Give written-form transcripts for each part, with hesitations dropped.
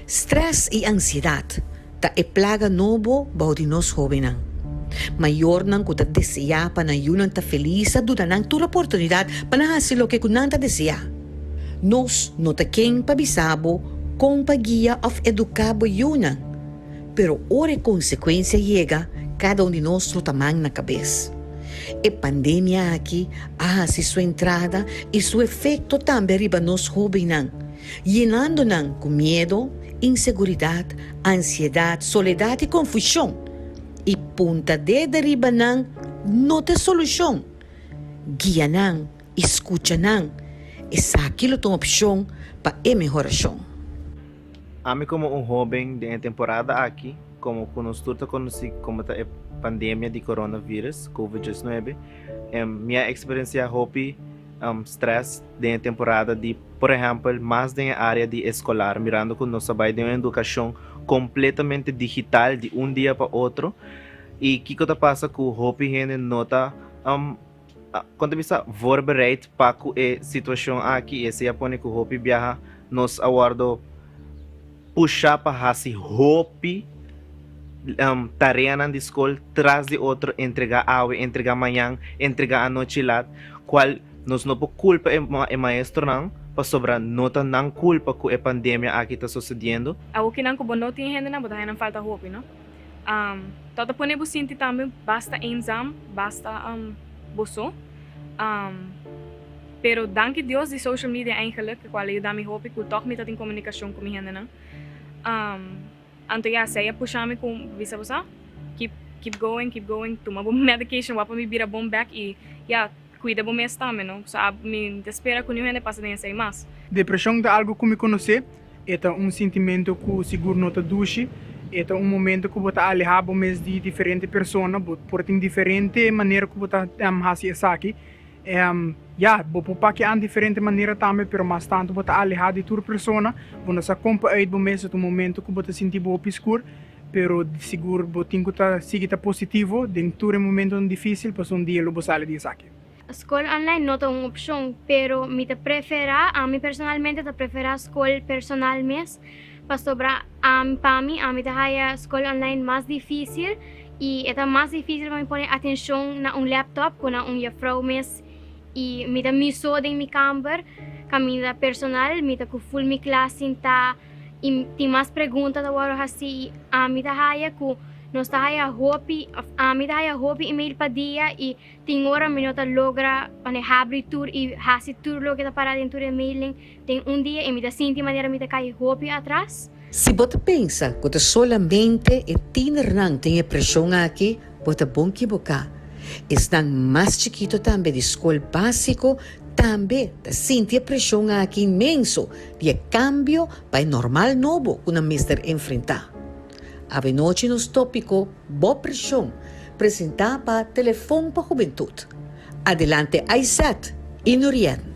Stress i ansiedat ta e plaga nobo bou di nos hóbennan. Mayornan ku ta deseá pa nan yunan ta felis ta duna nan tur oportunidat pa nan hasi loke ku nan ta deseá. Nos no ta ken pa bisa bo kon pa guia òf eduká bo yunan, pero ora e konsekuensia yega, kada un di nos lo ta man na kabes. E pandemia aki a hasi su entrada i su efekto tambe riba nos hóbennan. Yenando nan ku miedu, inseguridat, ansiedat, soledat i konfushon. I punta dede riba nan no ta e solushon. Guia nan i skucha nan, esaki lo ta un opshon pa e mehorashon. Ami komo un hóben den e temporada aki, komo ku nos tur ta konosí komo ta e pandemia di coronavirus, Covid 19, mi a eksperensiá hopi stress den e temporada di, por ehèmpel, mas den e área di eskolar, mirando ku nos a bai den un edukashon kompletamente digital di un dia pa otro i kiko ta pasa ku hopi hende no ta kon ta bisa voorbereid pa ku e situashon aki i esei a pone ku hopi biaha nos a wòrdu pusha pa hasi hopi tareanan di skol tras di otro, entrega awe, entrega mañan, entrega anochi lat, kual nos no por kulpa e maestronan pasobra no ta nan kulpa ku e pandemia aki ta sosediendo. Awokinan ku bo no tin hendenan bo ta haña nan falta hopi no. Tot a pone bo sinti tambe basta eenzaam, basta bo so. Pero danki Dios di social media eigenlijk, cual a yuda mi hopi cu toch mi ta tin comunicacion cu mi hendenan. Anto ya, esey a pusha mi cu bisa bo sa, keep keep going, keep going, tuma bo medication wak pa mi bira bon bek y ya, cuida bo mes tambe no. So mi ta spera cu niun hende pasa den esey mas. Depresion ta algo cu mi conoce, e ta un sintimento cu sigur no ta dushi, e ta un momento cu bo ta aleha bo mes di diferente persona, bo por tin diferente manera cu bo ta haci esaki. Ya, bo por pakia an diferente manera tambe, pero mas tantu bo ta alehá di tur persona. Bo no sa kon pa uit bo mes, e ta un momento ku bo ta sinti bo hopi skur, pero di sigur bo tin ku ta sigui ta positivo den tur e momentonan difísil, pasobra un dia lo bo sali di esaki. Skol online no ta un opshon, pero mi ta preferá, ami personalmente ta preferá skol personal mes, pasobra pa mi, ami ta haya skol online mas difísil. I e ta mas difísil pa mi pone atenshon na un laptop ku na un jufrou mes. I mi ta mi so den mi kamber, kaminda personal, mi ta ku ful mi klas sintá i tin mas pregunta ta wòrdu hasí i ami ta haya ku nos ta haya hopi òf ami ta haya hopi email pa dia i tin ora mi no ta logra manera habri tur i hasi tur loke ta pará den tur e mailnan den un dia i mi ta sinti manera mi ta kai hopi atras. Si bo ta pensa ku ta solamente e tienernan tin e preshon aki, bo ta bon kiboká. Esnan mas chikitu tambe di skol básiko tambe ta sinti e preshon aki inmenso di e kambio pa e normal nobo ku nan mester enfrentá. Avenochi nos tópiko Bo Preshon, presentá pa Telefon pa Hubentut. Adelante Aysette i Nurien.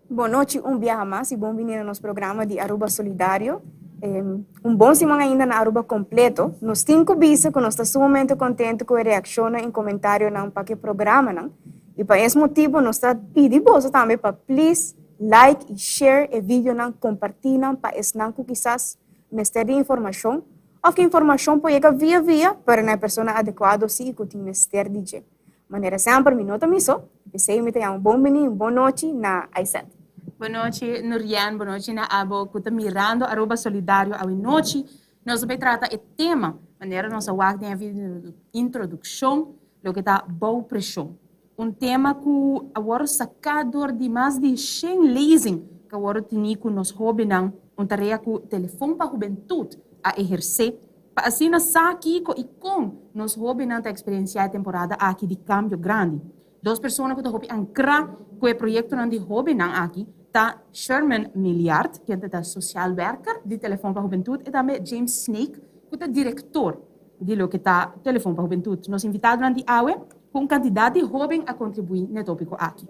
Bon nochi un biaha mas y bon bini na nos programa di Aruba Solidario. Un bon siman ainda na Aruba completo. Nos tin cu bisa cu nos ta sumamente contento cu e reaccionnan y comentarionan pa cu e programanan. Y pa es motibo nos ta pidi boso tambe pa please like y share e videonan, comparti nan pa esnan cu kisas mester di informacion of cu informacion por yega via via pero na e persona adecuado si y cu tin mester di dje. Manera semper mi no ta mi so, p'esey mi ta yama bon bini y bon nochi na Aysette. Bon nochi Nurian, bon nochi na abo cu ta mirando Aruba Solidario awe nochi. Nos ta bay trata e tema manera nos a wak den e video introduccion loke ta bou presion. Un tema ku a wòrdu saká dor di mas di shen lezing ku a wòrdu tení ku nos hóbennan, un tarea ku Telefon pa Hubentut a ehersé pa asina sa kiko i kon nos hóbennan ta eksperensiá e temporada aki di kambio grandi. Dos persona ku ta hopi ankrá ku e proyektonan di hóbennan aki ta Sherman Milliard, kende ta sosial wèrker di Telefon pa Hubentut i tambe James Snake ku ta direktor di loke ta Telefon pa Hubentut. Nos invitadonan di awe ku un kantidat di hóben a kontribuí na e tópiko aki.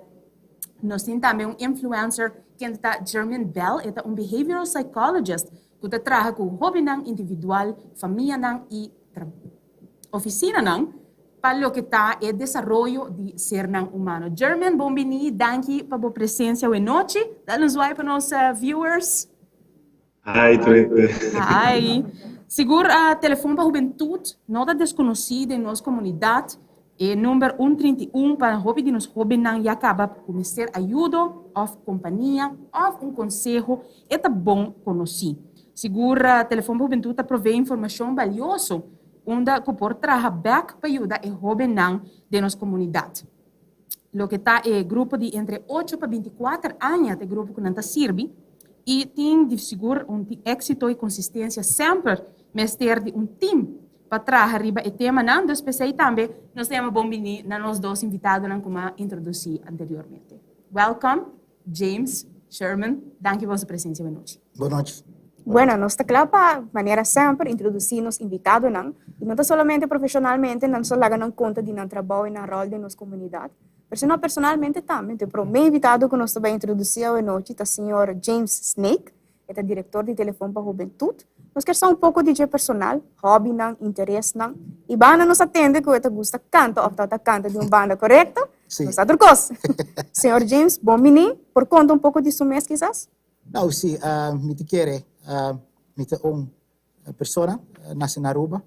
Nos tin tambe un influencer kende ta Jermaine Bell, e ta un behavioral psychologist ku ta traha ku hóbennan individual, famianan i ofisinanan. pa loke ta e desaroyo di sernan humano. German, bon bini, danki pa bo presencia awe nochi. Dal un zwaai pa nos viewers. Hi, Trente. Hi. Sigur Telefon pa Hubentud no ta desconoci den nos comunidad. E number un 31 pa hopi di nos hobennan ya caba cu mester ayudo of compania of un conseho e ta bon conoci. Sigur Telefon pa Hubentud ta provee informacion balioso unda cu por traha bek pa yuda e hobennan den nos comunidad. Loke ta e grupo di entre 8 pa 24 aña ta e grupo cu nan ta sirbi y tin di sigur un exito y consistencia semper mester di un team pa traha riba e temanan. Dus p'esey tambe nos ta yama bon bini na nos dos invitadonan cu mi a introduci anteriormente. Welcome, James, Sherman, danki pa boso presencia awe nochi. Bon nochi. Bueno, nos ta kla pa, manera semper, introdusí nos invitadonan. I no ta solamente profeshonalmente nan so laga nan konta di nan trabou i nan ròl den nos komunidat, pero sino personalmente tambe. Enton e promé invitado ku nos ta bai introdusí awenochi ta señor James Snake. E ta direktor di Telefon pa Hubentut. Nos kier sa un poko di dje personal, hòbinan, interesnan. I banda nos a tende ku e ta gusta kanta òf tabata kanta di un banda, korekto? Sí. Nos sa tur kos. Señor James, bon bini. Por konta un poko di su mes kisas? Nou, sí, mi ta kere, mi ta un persona naci na Aruba,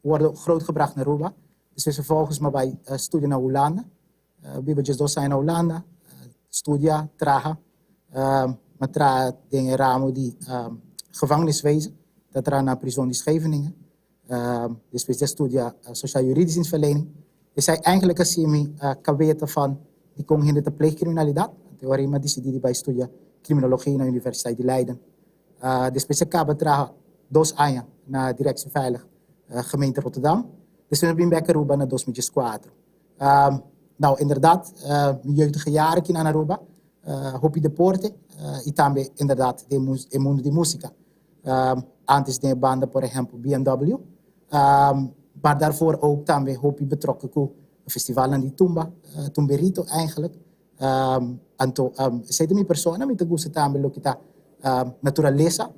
wordo grootgebracht na Aruba, despues vervolgens mi a bai studia na Hulanda, biba 12 aña na Hulanda, studia, traha, mi a traha den e ramo di gevangeniswezen, ta traha na prison di Scheveningen, despues di a studia sociaal juridisch dienstverlening. Esei eigenlijk a hasi mi kabeta van dikon hende ta pleeg kriminalidat. Anto ora mi a disidí di bai studia kriminologia na Universiteit di Leiden. Despues a kaba traha 2 aña na Directie Veilig gemeente Rotterdam. Despues mi a bin bek Aruba na 2004. Nou, inderdaad, mi jeugdige jaren aki na Aruba, hopi deporte y tambe inderdaad den e mundo di musica. Antes den banda, por ehempel, BMW. Maar daarvoor ook tambe hopi betrokken ku festivalnan di tumba, tumberito eigenlijk. Anto, esei ta mi persona, mi ta gusta tambe loke ta naturalesa,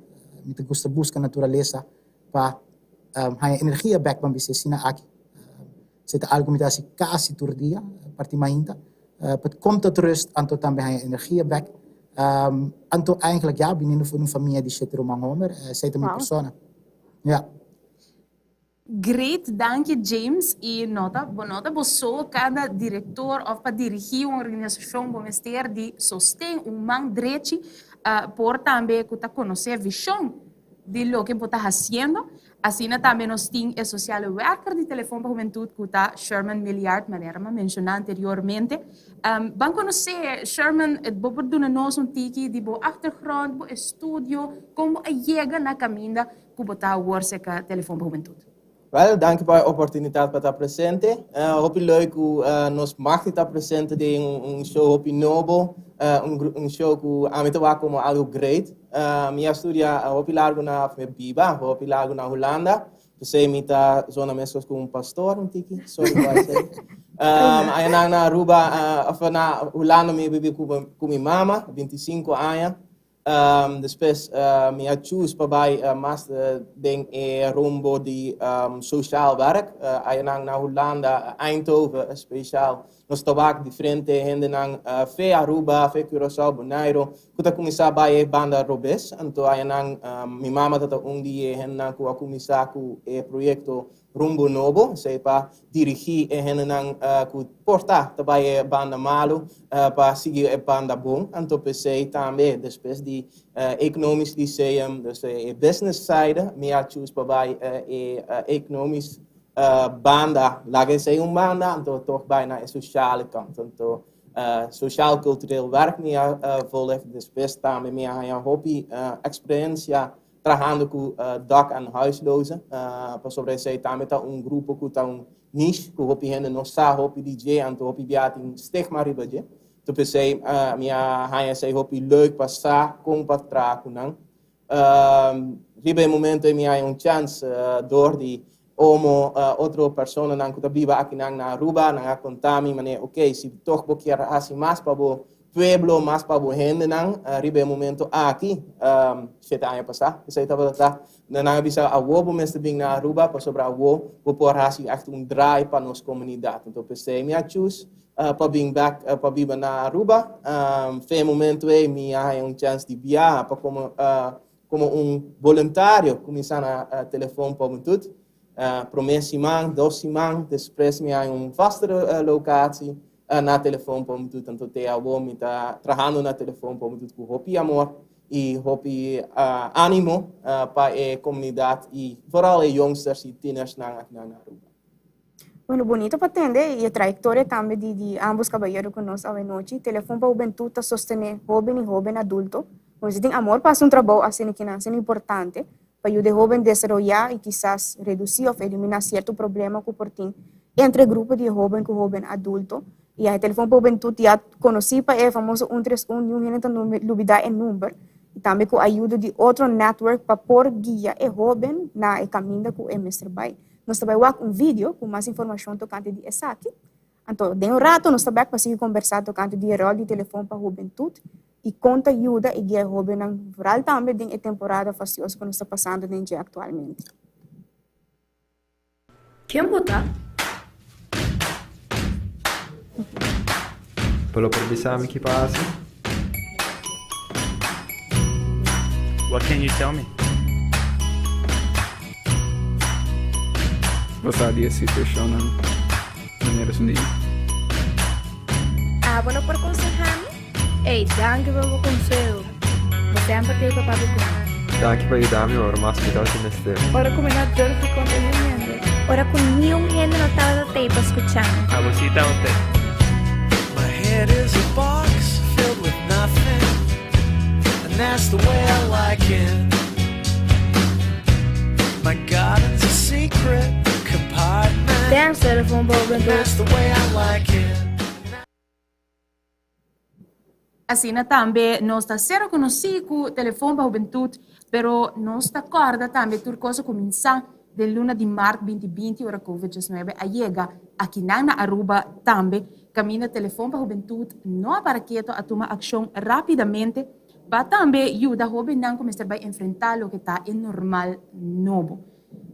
mi ta gusta buska naturalesa pa haña energia bek pa bisa asina aki. Esei ta algu mi ta hasi kasi tur dia, parti mainta. Pa kom tot rust, anto tambe haña energia bek. Anto eigenlijk ja, biniendo for di un famia di shete ruman hòmber, esei ta mi persona. Ja. Great, danki James. I nota, bo nota bo so kada direktor òf pa dirigí un organisashon bo mester di sosten, un man drechi, por tambe ku ta konosé vishon di loke bo ta hasiendo. Asina tambe nos tin e sociale werker di Telefon pa Hubentud ku ta Sherman Milliard, manera mi a menshoná anteriormente. Ban konosé, Sherman, bo por duna nos un tiki di bo achtergrond, bo estudio, kon bo a yega na kaminda ku bo ta awor serka Telefon pa Hubentud? Wel, danki pa e oportunidat pa ta presente. Hopi leuk ku nos mag di ta presente den un show hopi nobo, un show ku ami ta wak komo algu great. Mi a studia hopi largu na, of mi a biba hopi largu na Hulanda, p'esei mi ta zona meskos ku un pastor un tiki, sorry pa esei. Añanan na Aruba, of na Hulanda mi a bibi ku mi mama, 25 aña. Despues mi a choose pa bai mas den e rumbo di sociaal werk. Ayanan na Hulanda, Eindhoven speciaal, nos ta wak diferente hendenan fe Aruba, fe Curaçao, Bonaire, ku ta kuminsá bai e banda robes. Anto ayanan mi mama ta un di e hendenan ku a kuminsá ku e proyekto Rumbo Nobo, esei pa dirigí e hendenan ku por ta ta bai e banda malu pa sigui e banda bon. Anto p'esei tambe despues di Economisch Lyceum, dus e business side, mi a choose pa bai e economisch banda, laga esei un banda, anto tog bai na e sociale kant. Anto sociaal cultureel werk mi a volg, despues tambe mi a haña hopi experiencia trahando ku dak en huislozen, pasobra esei tambe ta un grupo ku ta un niche ku hopi hende no sa hopi di dje, anto hopi bia tin stigma riba dje. Enton p'esei mi a haña esei hopi leuk pa sa kon pa traha ku nan. Riba e momento ei mi haña un chans dor di omo otro personanan ku ta biba akinan na Aruba, nan a konta mi manera, ok, si tog bo kier hasi mas pa bo. pueblo, mas pa bo hendenan riba e momento aki, shete aña pasá, esei tabata ta. Nan a bisa awor bo mester bin na Aruba pasobra awor bo por hasi ègt un draai pa nos komunidat. Anto p'esei mi a chus pa bin bèk pa biba na Aruba. Fe e momento ei mi a haña un chèns di biaha pa komo komo un boluntario kuminsá na Telefon pa Hubentud. Promé siman, dos siman, despues mi a haña un vastere lokatie na Telefon pa Hubentud. Anto te awor mi ta trahando na Telefon pa Hubentud ku hopi amor i hopi ánimo pa e komunidat i vooral e yongsters i tienersnan akinan na Aruba. Bueno, bonito pa tende i e trayektoria tambe di di ambos kabayero ku nos awenochi. Telefon pa Hubentud ta sostené hóben i hóben adulto. Nos tin amor pa hasi un trabou asina kinan asina importante pa yuda e hóben desaroyá i kisas redusí òf eliminá sierto problema ku por tin entre grupo di e hóben ku hóben adulto. I e Telefon pa Hubentud ya konosí pa e famoso un tres un, niun hende ta lubidá e number. I tambe ku ayudo di otro network pa por guia e hóben na e kaminda ku e mester bai. Nos ta bai wak un video ku mas informashon tokante di esaki. Anto den un rato nos ta bek pa sigui kombersá tokante di e ròl di telefon pa hubentut i kon ta yuda i guia e hóbennan vooral tambe den e temporada fastioso ku nos ta pasando den dje aktualmente. Ken bo ta? Bo lo por bisa mi ki pa hasi? What can you tell me? Bo sa di e situashonnan manera su di? Abo no por konsehá mi? Ey, danki pa bo konseho. Bo semper t'ei pa papia ku mi. Danki pa yuda mi ora mas mi tabata mester. Ora ku mi no durf di konta niun hende. Ora ku niun hende no tabata t'ei pa skucha mi. Abo sí tabata t'ei. My head is a box filled with nothing And that's the way I like it My garden's a secret compartment Thanks, Telefon pa And that's the way I like it. Asina tambe nos ta ser reconoci cu Telefon pa Hubentud, pero nos ta corda tambe tur cos a cuminsa den luna di maart 2020 ora Covid 19 a yega akinan na Aruba tambe caminda Telefon pa Hubentud no a para keto a tuma accion rapidamente pa tambe yuda hobennan cu mester bay enfrenta loke ta e normal nobo.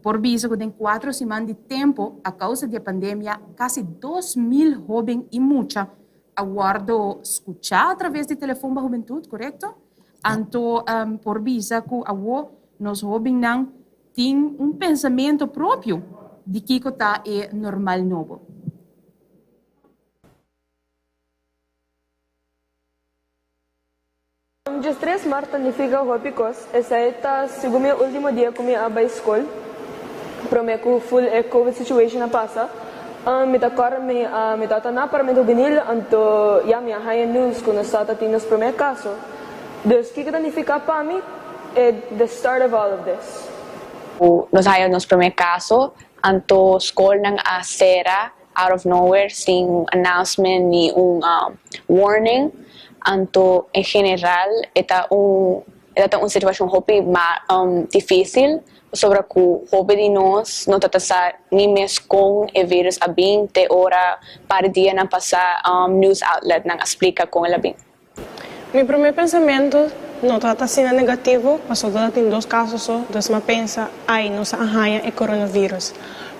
Por bisa cu den cuatro siman di tempo a causa di e pandemia casi 2000 hoben y mucha a wordo scucha a traves di Telefon pa Hubentud, corecto? Anto por bisa cu awo nos hobennan tin un pensamento propio di kico ta e normal nobo. 13 mart ta nifica hopi cos, esai ta segun mi e ultimo dia cu mi a bay scol, prome cu full e covid situation a pasa, mi ta corda mi mi tata na Parlamento Hubenil anto ya mi a haya news cu nos tata tin nos prome caso, dus kico ta nifica pa mi e the start of all of this. Cu nos haya nos prome caso, anto scolnan a cera out of nowhere sin un announcement ni un warning anto en general e ta un e ta ta un situacion hopi dificil pasobra cu hopi di nos no ta ta sa ni mes con e virus a bin te ora par di dianan pasa news outletnan a splica con el a bin. Mi promé pensamentu no tabata asina negativo, pasobra tabatin dos kaso so, dus m'a pensa, ai, nos a haña e coronavirus.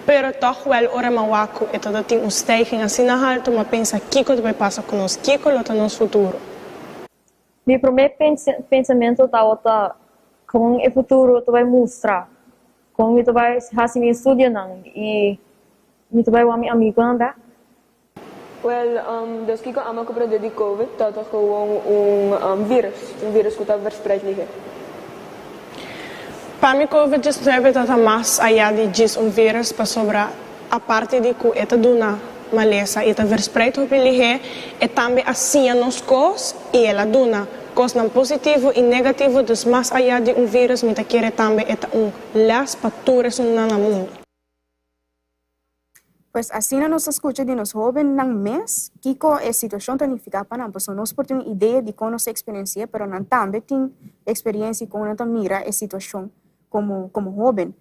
Pero tòg wèl ora m'a wak ku e tabatin un stijging asina haltu, m'a pensa kiko ta bai pasa ku nos, kiko lo ta nos futuro. Mi promé pensamentu tabata kon e futuro ta bai mustra, kon mi ta bai hasi mi estudionan i mi ta bai wak mi amigunan bèk. Wel, dus kiko amo comprende di covid ta ta gewoon un virus, un virus ku ta verspreid lihe. Pa mi covid 19 ta ta mas aya di djis un virus pasobra aparte di ku e ta duna malesa i ta verspreid hopi lihe e tambe a siña nos kos i el a duna kosnan positivo i negativo dus mas aya di un virus mi ta kere tambe e ta un les pa tur esunnan na mundu. Pues asina nos ta skucha di nos hóbennan mes kiko e situashon ta nifiká pa nan. Pasobra nos por tin un idea di kon nos ta eksperensi'é, pero nan tambe tin eksperensia i kon nan ta mira e situashon komo komo hóben.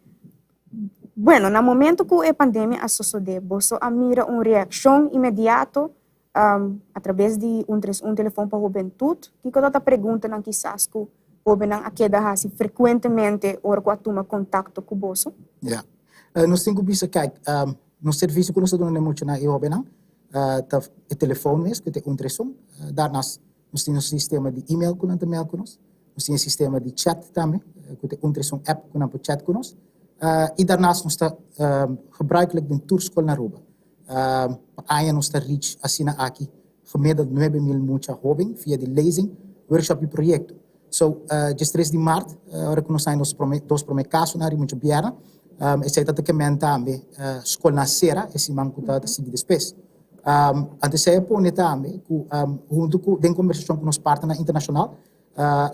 Bueno, na momentu ku e pandemia a sosodé, boso a mira un reakshon inmediato? A traves di un tres un telefon pa hubentut, kiko ta ta preguntanan kisas ku hóbennan a keda hasi frekuentemente ora ku a tuma kontakto ku boso? Ya. Nos tin ku bisa, kijk, nos servisio ku nos ta duna na e muchanan i hóbennan ta e telefon mes, ku ta e un tres un. Daarnaast nos tin nos sistema di email ku nan ta mail ku nos. Nos tin e sistema di chat tambe, ku ta e un tres un app ku nan por chat ku nos. I daarnaast nos ta gebruikelijk den tur skol na Aruba. Pa aña nos ta reach asina aki gemiddeld 9000 mucha hoben via di lezing, workshop y proyecto. So, djes tres di maart, ora cu nos haña nos prome, dos prome casonan riba mucha bierna, esey ta ta kemen tambe scolnan cera e siman cu ta sigui despues. Anto esey a pone tambe cu hunto cu den conversacion cu nos partnernan internacional,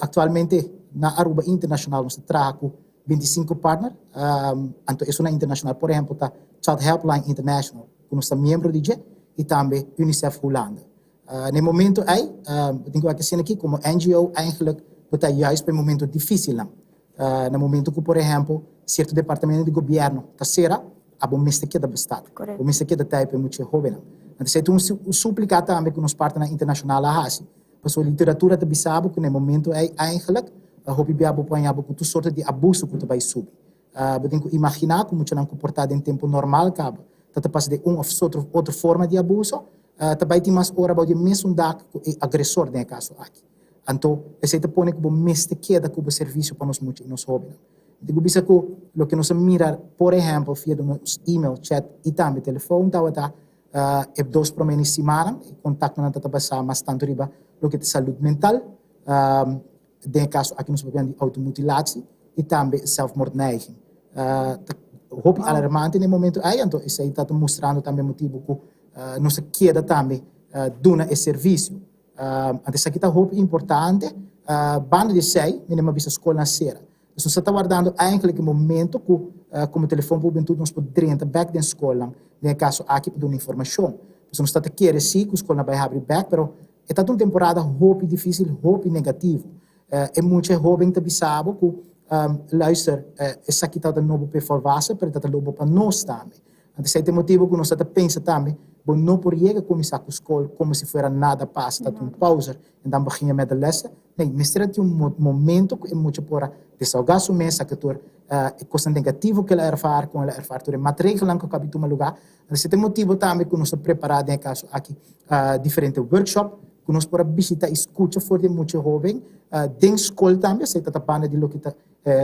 actualmente na Aruba Internacional nos ta traha cu 25 partner, anto esunnan internacional por ehempel ta Child Helpline International cu nos ta miembro di dje y tambe Unicef Hulanda. Na e momento ey, bo tin cu wak asina aki como NGO eigenlijk bo ta juist pa e momento dificilnan. Na momento cu por ehempel cierto departamento di gobierno ta cera, abo mester keda bestaat, bo mester keda tei pa e mucha hobennan. Anto esey ta un suplica tambe cu nos partnernan internacional a haci. Pasobra literatura ta bisa bo ku na e momento ei eigenlijk hopi bia bo por haña bo ku tur sorto di abuso ku ta bai subi. Bo tin ku imaginá ku muchanan ku por ta den tempu normal kaba ta ta pasa den un òf sotro otro forma di abuso, ta bai tin mas ora bou di e mesun dak ku e agresor den e kaso aki. Anto esei ta pone ku bo mester keda ku bo servisio pa nos mucha i nos hóbennan. Mi tin ku bisa ku loke nos a mira por ehèmpel via di nos email, chat i tambe telefon tabata E dos promé ni simannan e kontaktonan ta ta basá mas tantu riba loke ta salud mental, den e kaso aki nos ta papiando di outomutilatie i tambe zelfmoordneiging. Ta hopi alarmante na e momento ei, anto esei ta ta mustrando tambe motibu ku nos ta keda tambe duna e servisio. Anto esaki ta hopi importante. Banda di esei, mi a bisa skolnan sera. Dus nos ta wardando eigenlijk e momento ku komo Telefon pa Hubentud nos por drenta bek den skolnan, den e kaso aki pa duna informashon. Pasobra nos ta ta kere si ku skolnan bai habri bek, pero e ta un temporada hopi difisil, hopi negativo. E mucha e hoben ta bisa bo ku luister, esaki tabata nobo pa e volwassen, pero e tabata nobo pa nos tambe. Anto esei ta e motibu ku nos ta ta pensa tambe, bo no por yega kuminsá ku skol komo si fuera nada pasa, ta tin un pauze en dan begin je met de lessen. Nee, mester a tin un momento ku e mucha por a desahogá su mes, saka tur e kosnan negativo ku el a ervaar, kon el a ervaar tur e matregelnan ku a kabi tuma lugá. Anto esei ta e motibu tambe ku nos ta prepará den e kaso aki diferente workshop ku nos por a bishita i skucha for di e mucha hoben den skol tambe, esei ta ta banda di loke ta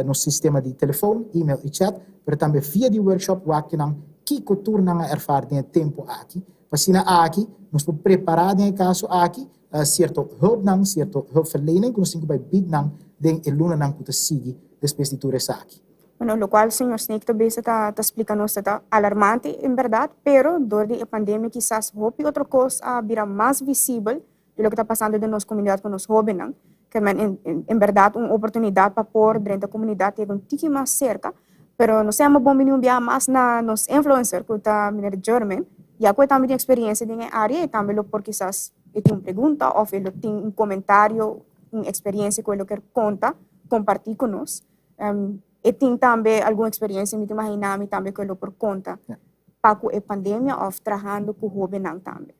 nos sistema di telefon, email i chat, pero tambe via di workshop wak kinan kiko tur nan a ervaar den e tempu aki. Pa asina aki nos por prepará den e kaso aki sierto hulpnan, sierto hulpverlening ku nos tin ku bai bid nan den e lunanan ku ta sigui despues di tur esaki. Bueno, lokual señor Snake ta bisa ta ta splika nos ta ta alarmante en bèrdat, pero dor di e pandemia kisas hopi otro kos a bira mas visibel di loke ta pasando den nos komunidat ku nos hóbennan. Ke men en bèrdat un oportunidat pa por drenta komunidat yega un tiki mas serka. Pero nos a bon bini un biaha mas na nos influencer ku ta meneer German, ya ku e tambe tin eksperensia den e área e tambe lo por kisas e tin un pregunta òf e lo tin un komentario, un eksperensia ku e lo ker konta, kompartí ku nos. E tin tambe algun eksperensia mi ta imaginá mi tambe ku e lo por konta pa ku e pandemia òf trahando ku hóbennan tambe.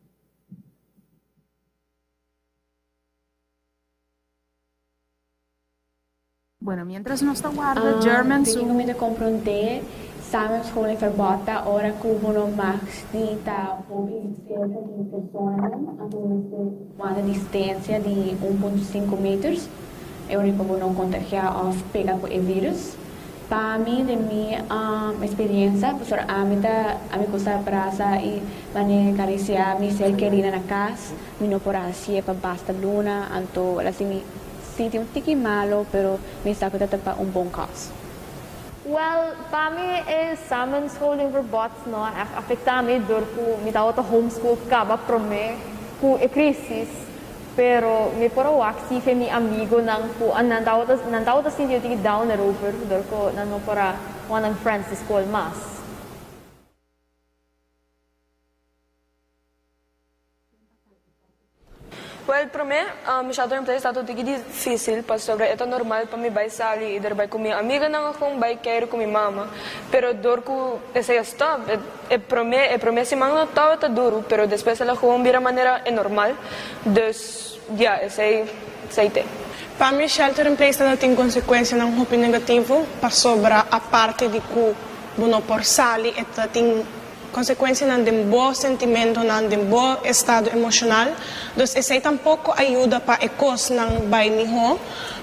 Bueno, mientras nos ta warda German su. Tin ku mi ta komprondé samenscholingverbod ta ora ku bo no mag di ta hopi serka di personanan, anto bo mester wanta distensia di un punto sinku meters, e ora pa bo no kontagiá òf pega ku e virus. Pa mi, den mi experiencia, pasobra ami ta, ami gusta brasa y mane caricia mi ser kerida na cas, mi no por a hacié pa basta luna, anto el a haci mi sinti un tiki malo, pero mi sa cu ta ta pa un bon cause. Wel, pa mi e samenscholingverbod no a echt afecta mi dor cu mi tabata homeschool caba prome cu e crisis. Pero mi por a wak si fe mi amigonan ku a nan tabata nan tabata sinti un tiki down erover dor ku nan no por a wak nan friends di skol mas. Wel, promé, shelter in place ta tiki difícil pasobra e ta normal pa mi bai sali i der bai ku mi amiganan of kon bai keiru ku mi mama. Pero dor ku esei a stòp, e promé e promé siman no tabata duru, pero despues el a gewoon bira manera e normal. Dus, ya, esei esei te. Pa mi shelter in place tabata tin konsekuensianan hopi negativo pasobra aparte di ku bo no por sali e ta tin Konsekuensianan den bo sentimentonan, den bo estado emoshonal. Dus esei tampoko a yuda pa e kosnan bai mihó.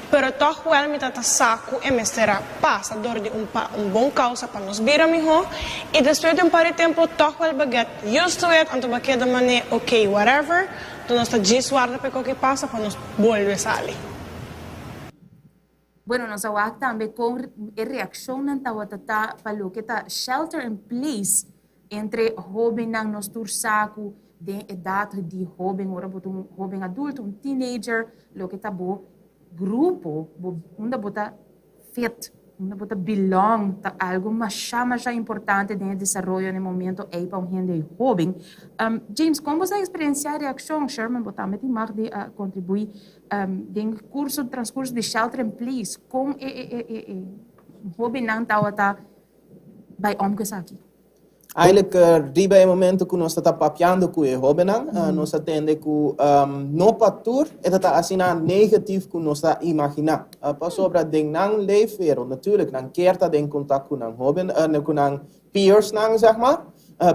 Pero tòg wèl mi ta ta sa ku e mester a pasa dor di un pa un bon kousa pa nos bira mihó. I despues di un par di tempu tòg wèl bo get used to it, anto bo keda manera ok whatever. Anto nos ta djis warda pa e koki pasa pa nos bolbe sali. Bueno, nos a wak tambe kon e reakshonnan tabata ta pa loke ta shelter in place entre hóbennan. Nos tur sa ku den edat di hóben, ora bo ta un hóben adulto, un teenager, loke ta bo grupo, bo unda bo ta fit, unda bo ta belong, ta algu masha masha importante den e desaroyo na e momento ei pa un hende hóben. James, kon bo sa eksperensiá e reakshon? Sherman, bo tambe tin mag di kontribuí. Den curso, transcurso di Shelter in Place, con e e e e hobennan tawata bay om cu esaki? Eigenlijk riba e momento cu nos ta ta papiando cu e hobennan, nos a tende cu no pa tur e ta ta asina negatief cu nos ta imagina. Pasobra den nan leefwereld natuurlijk nan kier ta den contact cu nan hoben, cu nan peersnan zeg maar,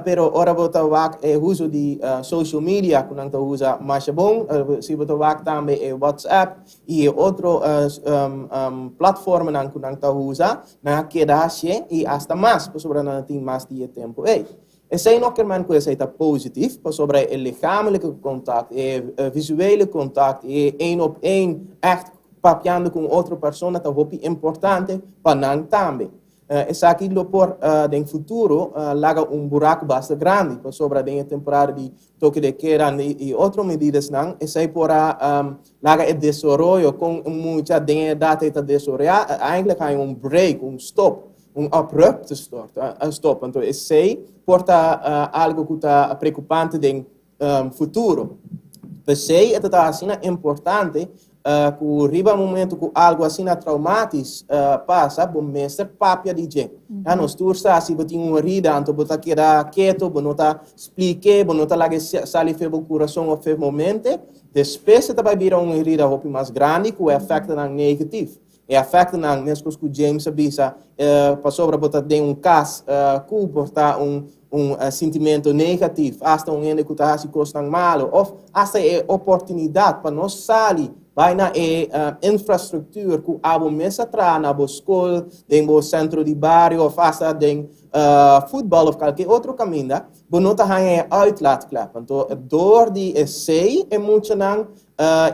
pero ora bo ta wak e uso di social media ku nan ta usa masha bon, si bo ta wak tambe e WhatsApp i e otro platformnan ku nan ta usa, nan a keda hasié i asta mas pasobra nan a tin mas di e tempu ei. Esei no kermen ku esei ta positif pasobra e lichamelijke contact, e visuele contact, e één op één ègt papiando ku un otro persona ta hopi importante pa nan tambe. Esaki lo por den futuro laga un buraku basta grandi pasobra den e temporada di toke de keda i otro medidasnan esei por a laga e desaroyo kon un mucha den e edat ei ta desaroyá eindelijk haña un break, un stop, un abrupte stop. Anto esei por ta algo ku ta preokupante den futuro. P'esei e ta ta asina importante ku riba momento ku algu asina traumatis pasa, bo mester papia di dje. Ya nos tur sa si bo tin un herida anto bo ta keda keto, bo no ta splik'é, bo no ta laga e sali fe bo kurason òf fe bo mente, despues e ta bai bira un herida hopi mas grandi ku e efektonan negatif. E afektonan, meskos ku James a bisa, pasobra bo ta den un kas ku por ta un un sintimentu negatif, asta un hende ku ta hasi kosnan malu, òf asta e oportunidat pa no sali bai na e infrastruktuur ku abo mes a traha na bo skol, den bo sentro di bario òf asta den futbòl òf kalke otro kaminda, bo no ta haña e uitlaatklep. Anto dor di esei e muchanan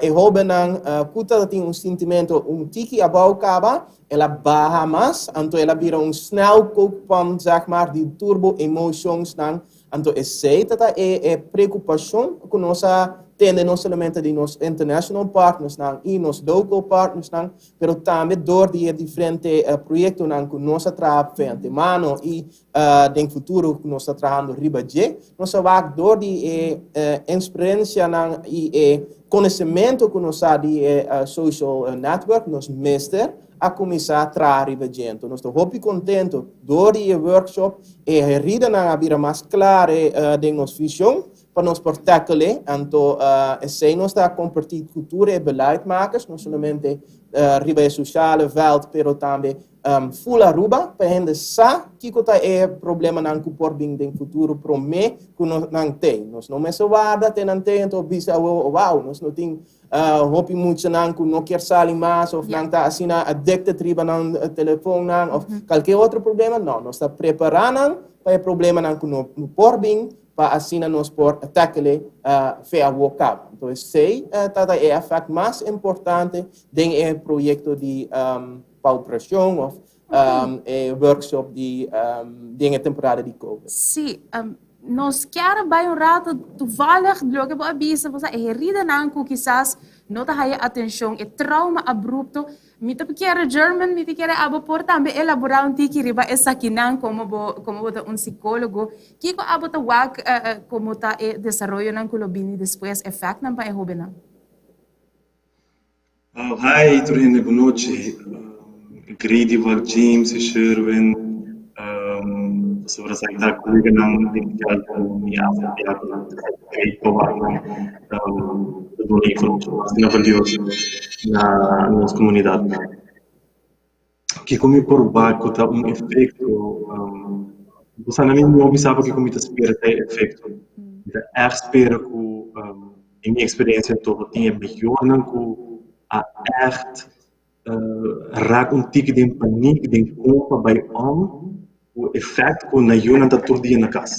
E hóbennan ku tabatin un sintimentu un tiki abou kaba, el a baha mas, anto el a bira un snelkookpan, zeg maar, di tur bo emoshonsnan. Anto esei ta ta e e preokupashon ku nos a tende no solamente di nos international partnersnan i nos local partnersnan, pero tambe dor di e diferente proyektonan ku nos a traha fe antemano i Den futuro ku nos ta trahando riba dje, nos a wak dor di e eksperensianan i e konosementu ku nos sa di e social network, nos mester a kuminsá traha riba dje. Enton nos ta hopi kontentu dor di e workshop e heridanan a bira mas kla den nos vishon pa nos por tackle e. Anto esei nos ta kompartí ku tur e beleidmakers, no solamente riba e sosiale vèlt pero tambe Full Aruba pa hende sa kiko ta e problemanan ku por bin den futuro promé ku nan tei. Nos no mester warda te nan tei anto bisa awo wow nos no tin hopi muchanan ku no kier sali mas of nan ta asina addicted riba nan telefonnan of kalke otro problema. No, nos ta prepara nan pa e problemanan ku no por bin pa asina nos por tackle fe awo kaba. Anto esei ta ta e effect mas importante den e proyecto di Pau Presion of e workshop di den e temporada di Covid. Sí, nos kier a bai un rato toevallig loke bo a bisa, bo sa e heridanan ku kisas no ta haya atenshon, e trauma abrupto. Mi ta kier German, mi ta kier abo por tambe elaborá un tiki riba esakinan komo bo komo bo ta un sikólogo. Kiko abo ta wak komo ta e desaroyonan ku lo bini despues, efèktnan pa e hóbennan? Hi tur hende bon nochi. Great di wak James y Sherwin pasobra esaki ta coleganan den cual cu mi a papia cu nan. Great pa wak nan ta duna informacion asina valioso na nos comunidad. Kiko mi por wak ku ta un efekto? Bo sa na mi no bisa bo kiko mi ta spera ta e efekto. Mi ta ègt spera ku den mi eksperensia anto bo tin e mayornan ku a ègt rak un tiki den panik den kon pa bai om ku efèkt ku nan yunan ta tur dia na kas.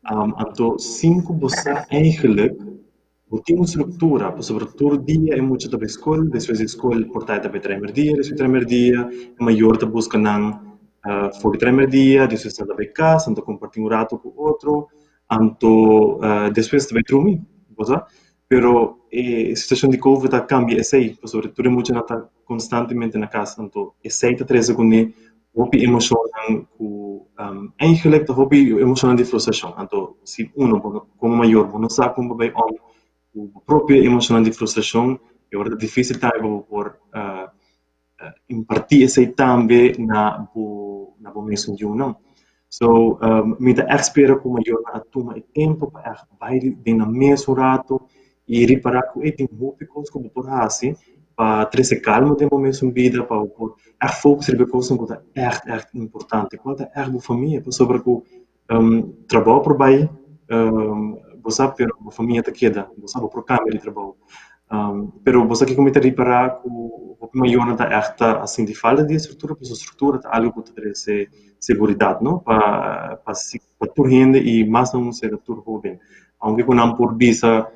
Anto sin ku bo sa eigentlik Bo tin un struktura, pasobra tur dia e mucha ta bai skol, despues di skol por ta e ta bai trae merdia, despues di trae merdia e mayor ta buska nan for di trae merdia, despues nan ta bai kas, nan ta kompartí un rato ku otro, anto despues ta bai drumi, bo sa. Pero e situashon di covid a kambia esei, pasobra tur e muchanan ta konstantemente na kas, anto esei ta trese kuné hopi emoshonnan ku eigenlijk ta hopi emoshonnan di frustrashon. Anto si uno bo no komo mayor bo no sa kon bo bai om ku bo propio emoshonnan di frustrashon e ora ta difisil tambe pa bo por impartí esei tambe na bo na bo mesun yunan. So mi ta ègt spera ku mayornan a tuma e tempu pa ègt bai den nan mes un ratu i ripará ku e tin hopi kos ku bo por hasi pa trese kalma den bo mesun bida, pa bo por ègt focus riba e kosnan ku ta ègt ègt importante. Kual ta ègt bo famia? Pasobra ku trabou por bai bo sa pero bo famia ta keda, bo sa bo por kambia di trabou. Pero bo sa kiko mi ta ripará ku hopi mayornan ta ègt ta sinti falta di e struktura pasobra struktura ta algu ku ta trese seguridat no pa pa pa tur hende i mas aun serka tur hoben. Aunke ku nan por bisa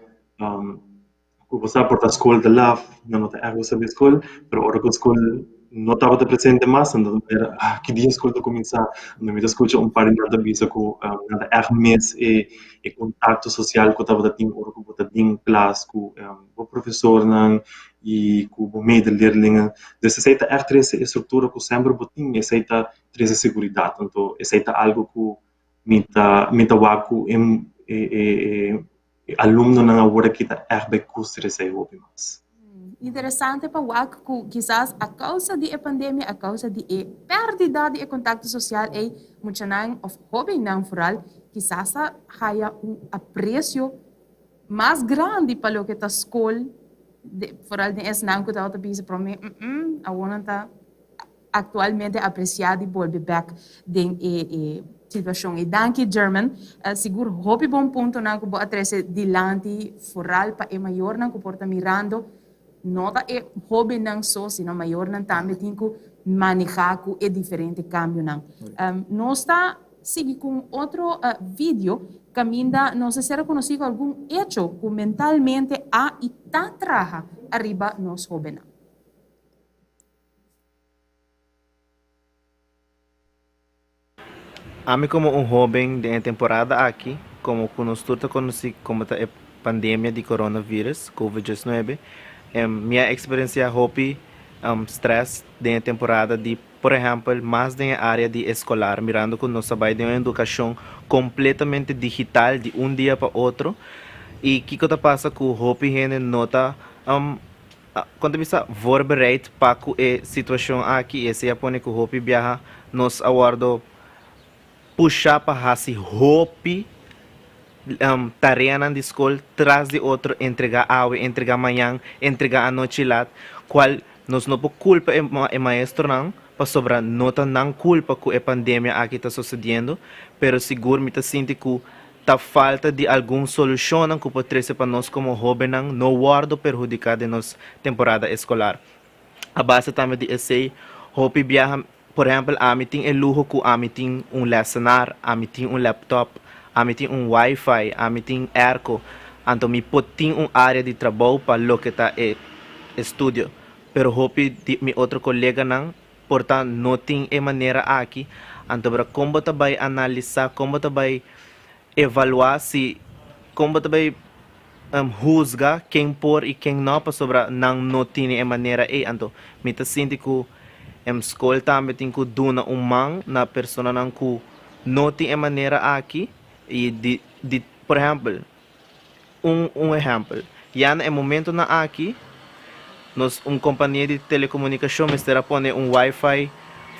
ku bo sa por ta skol ta laf, nan no ta ègt gusta bai skol, pero ora ku skol no tabata presente mas nan ta manera ah ki dia skol ta kuminsá? Anto mi ta skucha un par di nan ta bisa ku nan ta ègt mis e e kontakto sosial ku tabata tin ora ku bo ta den klas ku bo profesornan i ku bo medeleerlingen. Dus esei ta ègt trese e struktura ku semper bo tin, esei ta trese seguridat. Anto esei ta algu ku mi ta mi ta wak ku e e e alumnonan awor aki ta ègt bai kuster esei hopi mas. Interesante pa wak ku kisas a kousa di e pandemia, a kousa di e pèrdida di e kontakto sosial ei, muchanan òf hóbennan foral kisas ta haya un apresio mas grandi pa loke ta skol, foral den esnan ku tabata bisa promé, awor nan ta actualmente aprecia di bolbe bek den e e situacion ey. Danki German. Sigur hopi bon puntonan cu bo a trece dilanti foral pa e mayornan cu por ta mirando no ta e hobennan so sino mayornan tambe tin cu maneha cu e diferente cambionan. Nos ta sigui cu un otro video caminda nos a ser conoci cu algun hecho cu mentalmente a y ta traha ariba nos hobennan. Ami komo un hóben den e temporada aki, komo ku nos tur ta konosí komo ta e pandemia di coronavirus, Covid diesnuebe, mi a eksperensiá hopi strès den e temporada di, por ehèmpel, mas den e área di eskolar, mirando ku nos ta bai den un edukashon kompletamente digital di un dia pa otro, i kiko ta pasa ku hopi hende no ta Kon ta bisa voorbereid pa ku e situashon aki i esei a pone ku hopi biaha nos a wòrdu pusha pa hasi hopi tareanan di skol tras di otro, entregá awe, entregá mañan, entregá anochi lat, kual nos no por kulpa e maestronan pasobra no ta nan kulpa ku e pandemia aki ta sosediendo, pero sigur mi ta sinti ku Ta falta di algun solushonnan ku por trese pa nos komo hóbennan no wòrdu perhudiká den nos temporada eskolar. A base tambe di esei, hopi biaha, por ehèmpel ami tin e luho ku ami tin un lèsenar, ami tin un lèptòp, ami tin un wifi, ami tin airco, anto mi por tin un área di trabou pa loke ta e estudio. Pero hopi di mi otro koleganan por ta no tin e manera aki, anto bra kon bo ta bai analisá, kon bo ta bai evaluá si, kon bo ta bai husga ken por i ken no pasobra nan no tini e manera ei. Anto mi ta sinti ku skol tambe tin ku duna un man na personanan ku no tin e manera aki i di di por ehèmpel un un ehèmpel ya na e momentonan aki. Nos un kompania di telekomunikashon mester a pone un wifi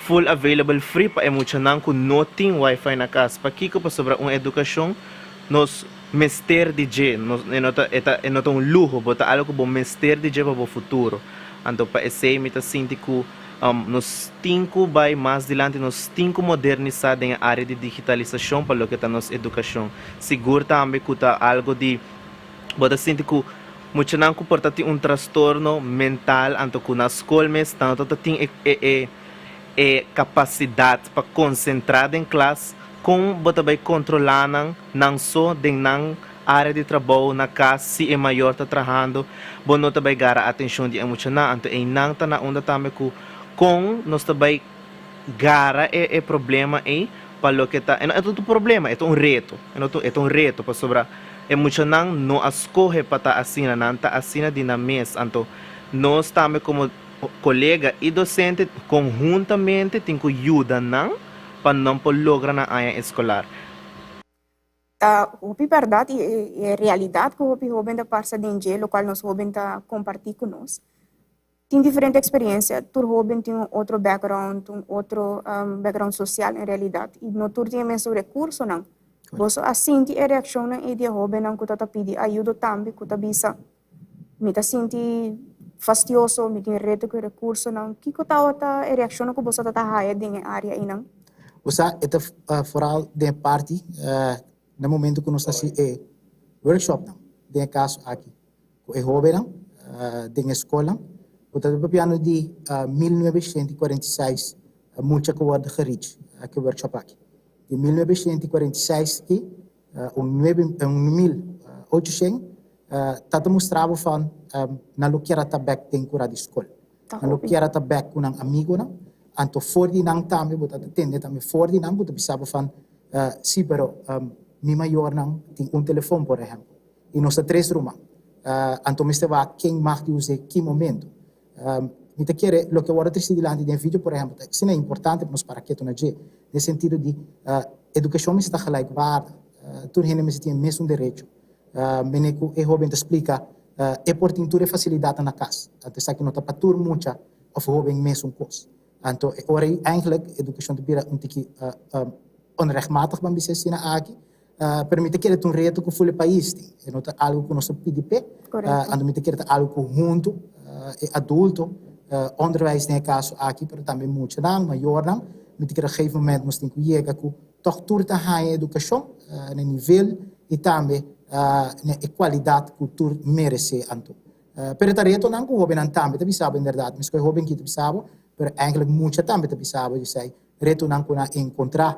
full available free pa e muchanan ku no tin wifi na kas. Pakiko? Pasobra un edukashon nos mester di dje. Nos e no ta e ta e no ta un luho, bo ta algu ku bo mester di dje pa bo futuro. Anto pa esei mi ta sinti ku nos tin ku bai mas dilanti, nos tin ku modernisá den e área di digitalisashon pa loke ta nos edukashon. Sigur tambe ku ta algu di bo ta sinti ku Muchanan ku por ta tin un trastorno mental anto ku na skol mes nan no ta tin e e e kapasidat pa konsentrá den klas, kon bo ta bai kontrolá nan nan so den nan área di trabou na kas si e mayor ta trahando bo no ta bai gara atenshon di e muchanan anto einan ta na unda tambe ku kon nos ta bai gara e e problema ei pa loke ta e no ta un problema e ta un reto e no ta e ta un reto pasobra e muchanan no a skohe pa ta asina nan ta asina di nan mes anto nos tambe komo kolega i dosente konhuntamente tin ku yuda nan pa nan por logra nan aña eskolar. Ta hopi bèrdat i e realidat ku hopi hóben ta pasa den dje lokual nos hóben ta kompartí ku nos. Tin diferente experiencia, tur hoben tin un otro background, un otro background social en realidad y no tur tin e mesun recursonan. Boso a sinti e reaccionnan ey di e hobennan cu ta ta pidi ayudo tambe cu ta bisa mi ta sinti fastioso, mi tin reto cu e recursonan. Kico tabata e reaccionnan cu boso ta ta haya den e area eynan? Bo sa e ta vooral den e parti na momento cu nos ta haci e workshopnan, den e caso aki ku e hóbennan den e skolnan. Bo ta papiando di 1946 mucha ku wòrdu gerich ku e workshop aki. Di 1946 aki un 1800 ta ta mustra bo van nan lo kier a ta bèk den kura di skol. Nan lo kier a ta bèk ku nan amigunan. Anto for di nan tambe bo ta ta tende tambe for di nan ku ta bisa bo van si pero mi mayornan tin un telefon por ehèmpel. I nos ta tres ruman. Anto mester wak ken mag di us'é ki momento. Mi ta kere loke a wòrdu trese dilanti den video, por ehèmpel, ta asina importante pa nos para ketu na dje, den sentido di edukashon mester ta gelijkwaardig. Tur hende mester tin e mesun derecho. Mene ku e hóben ta splika, e por tin tur e fasilidatnan na kas. Anto esaki no ta pa tur mucha òf hóben mesun kos. Anto e ora ei eigenlijk edukashon ta bira un tiki onrechtmatig, ban bisa asina aki. Pero mi ta kere ta un reto ku ful e pais tin. E no ta algu ku nos ta pidi p'e. Anto mi ta kere ta algu ku huntu e adulto, onderwijs den e kaso aki, pero tambe muchanan, mayornan, mi ta kere op gegeven moment nos tin ku yega ku tòg tur ta haña edukashon na e nivel i tambe na e kualidat ku tur meresé anto. Pero e ta retonan ku hóbennan tambe ta bisa bo inderdat. Mi skohe hóben ki ta bisa bo, pero eigenlijk mucha tambe ta bisa bo esei. Retonan ku nan enkontrá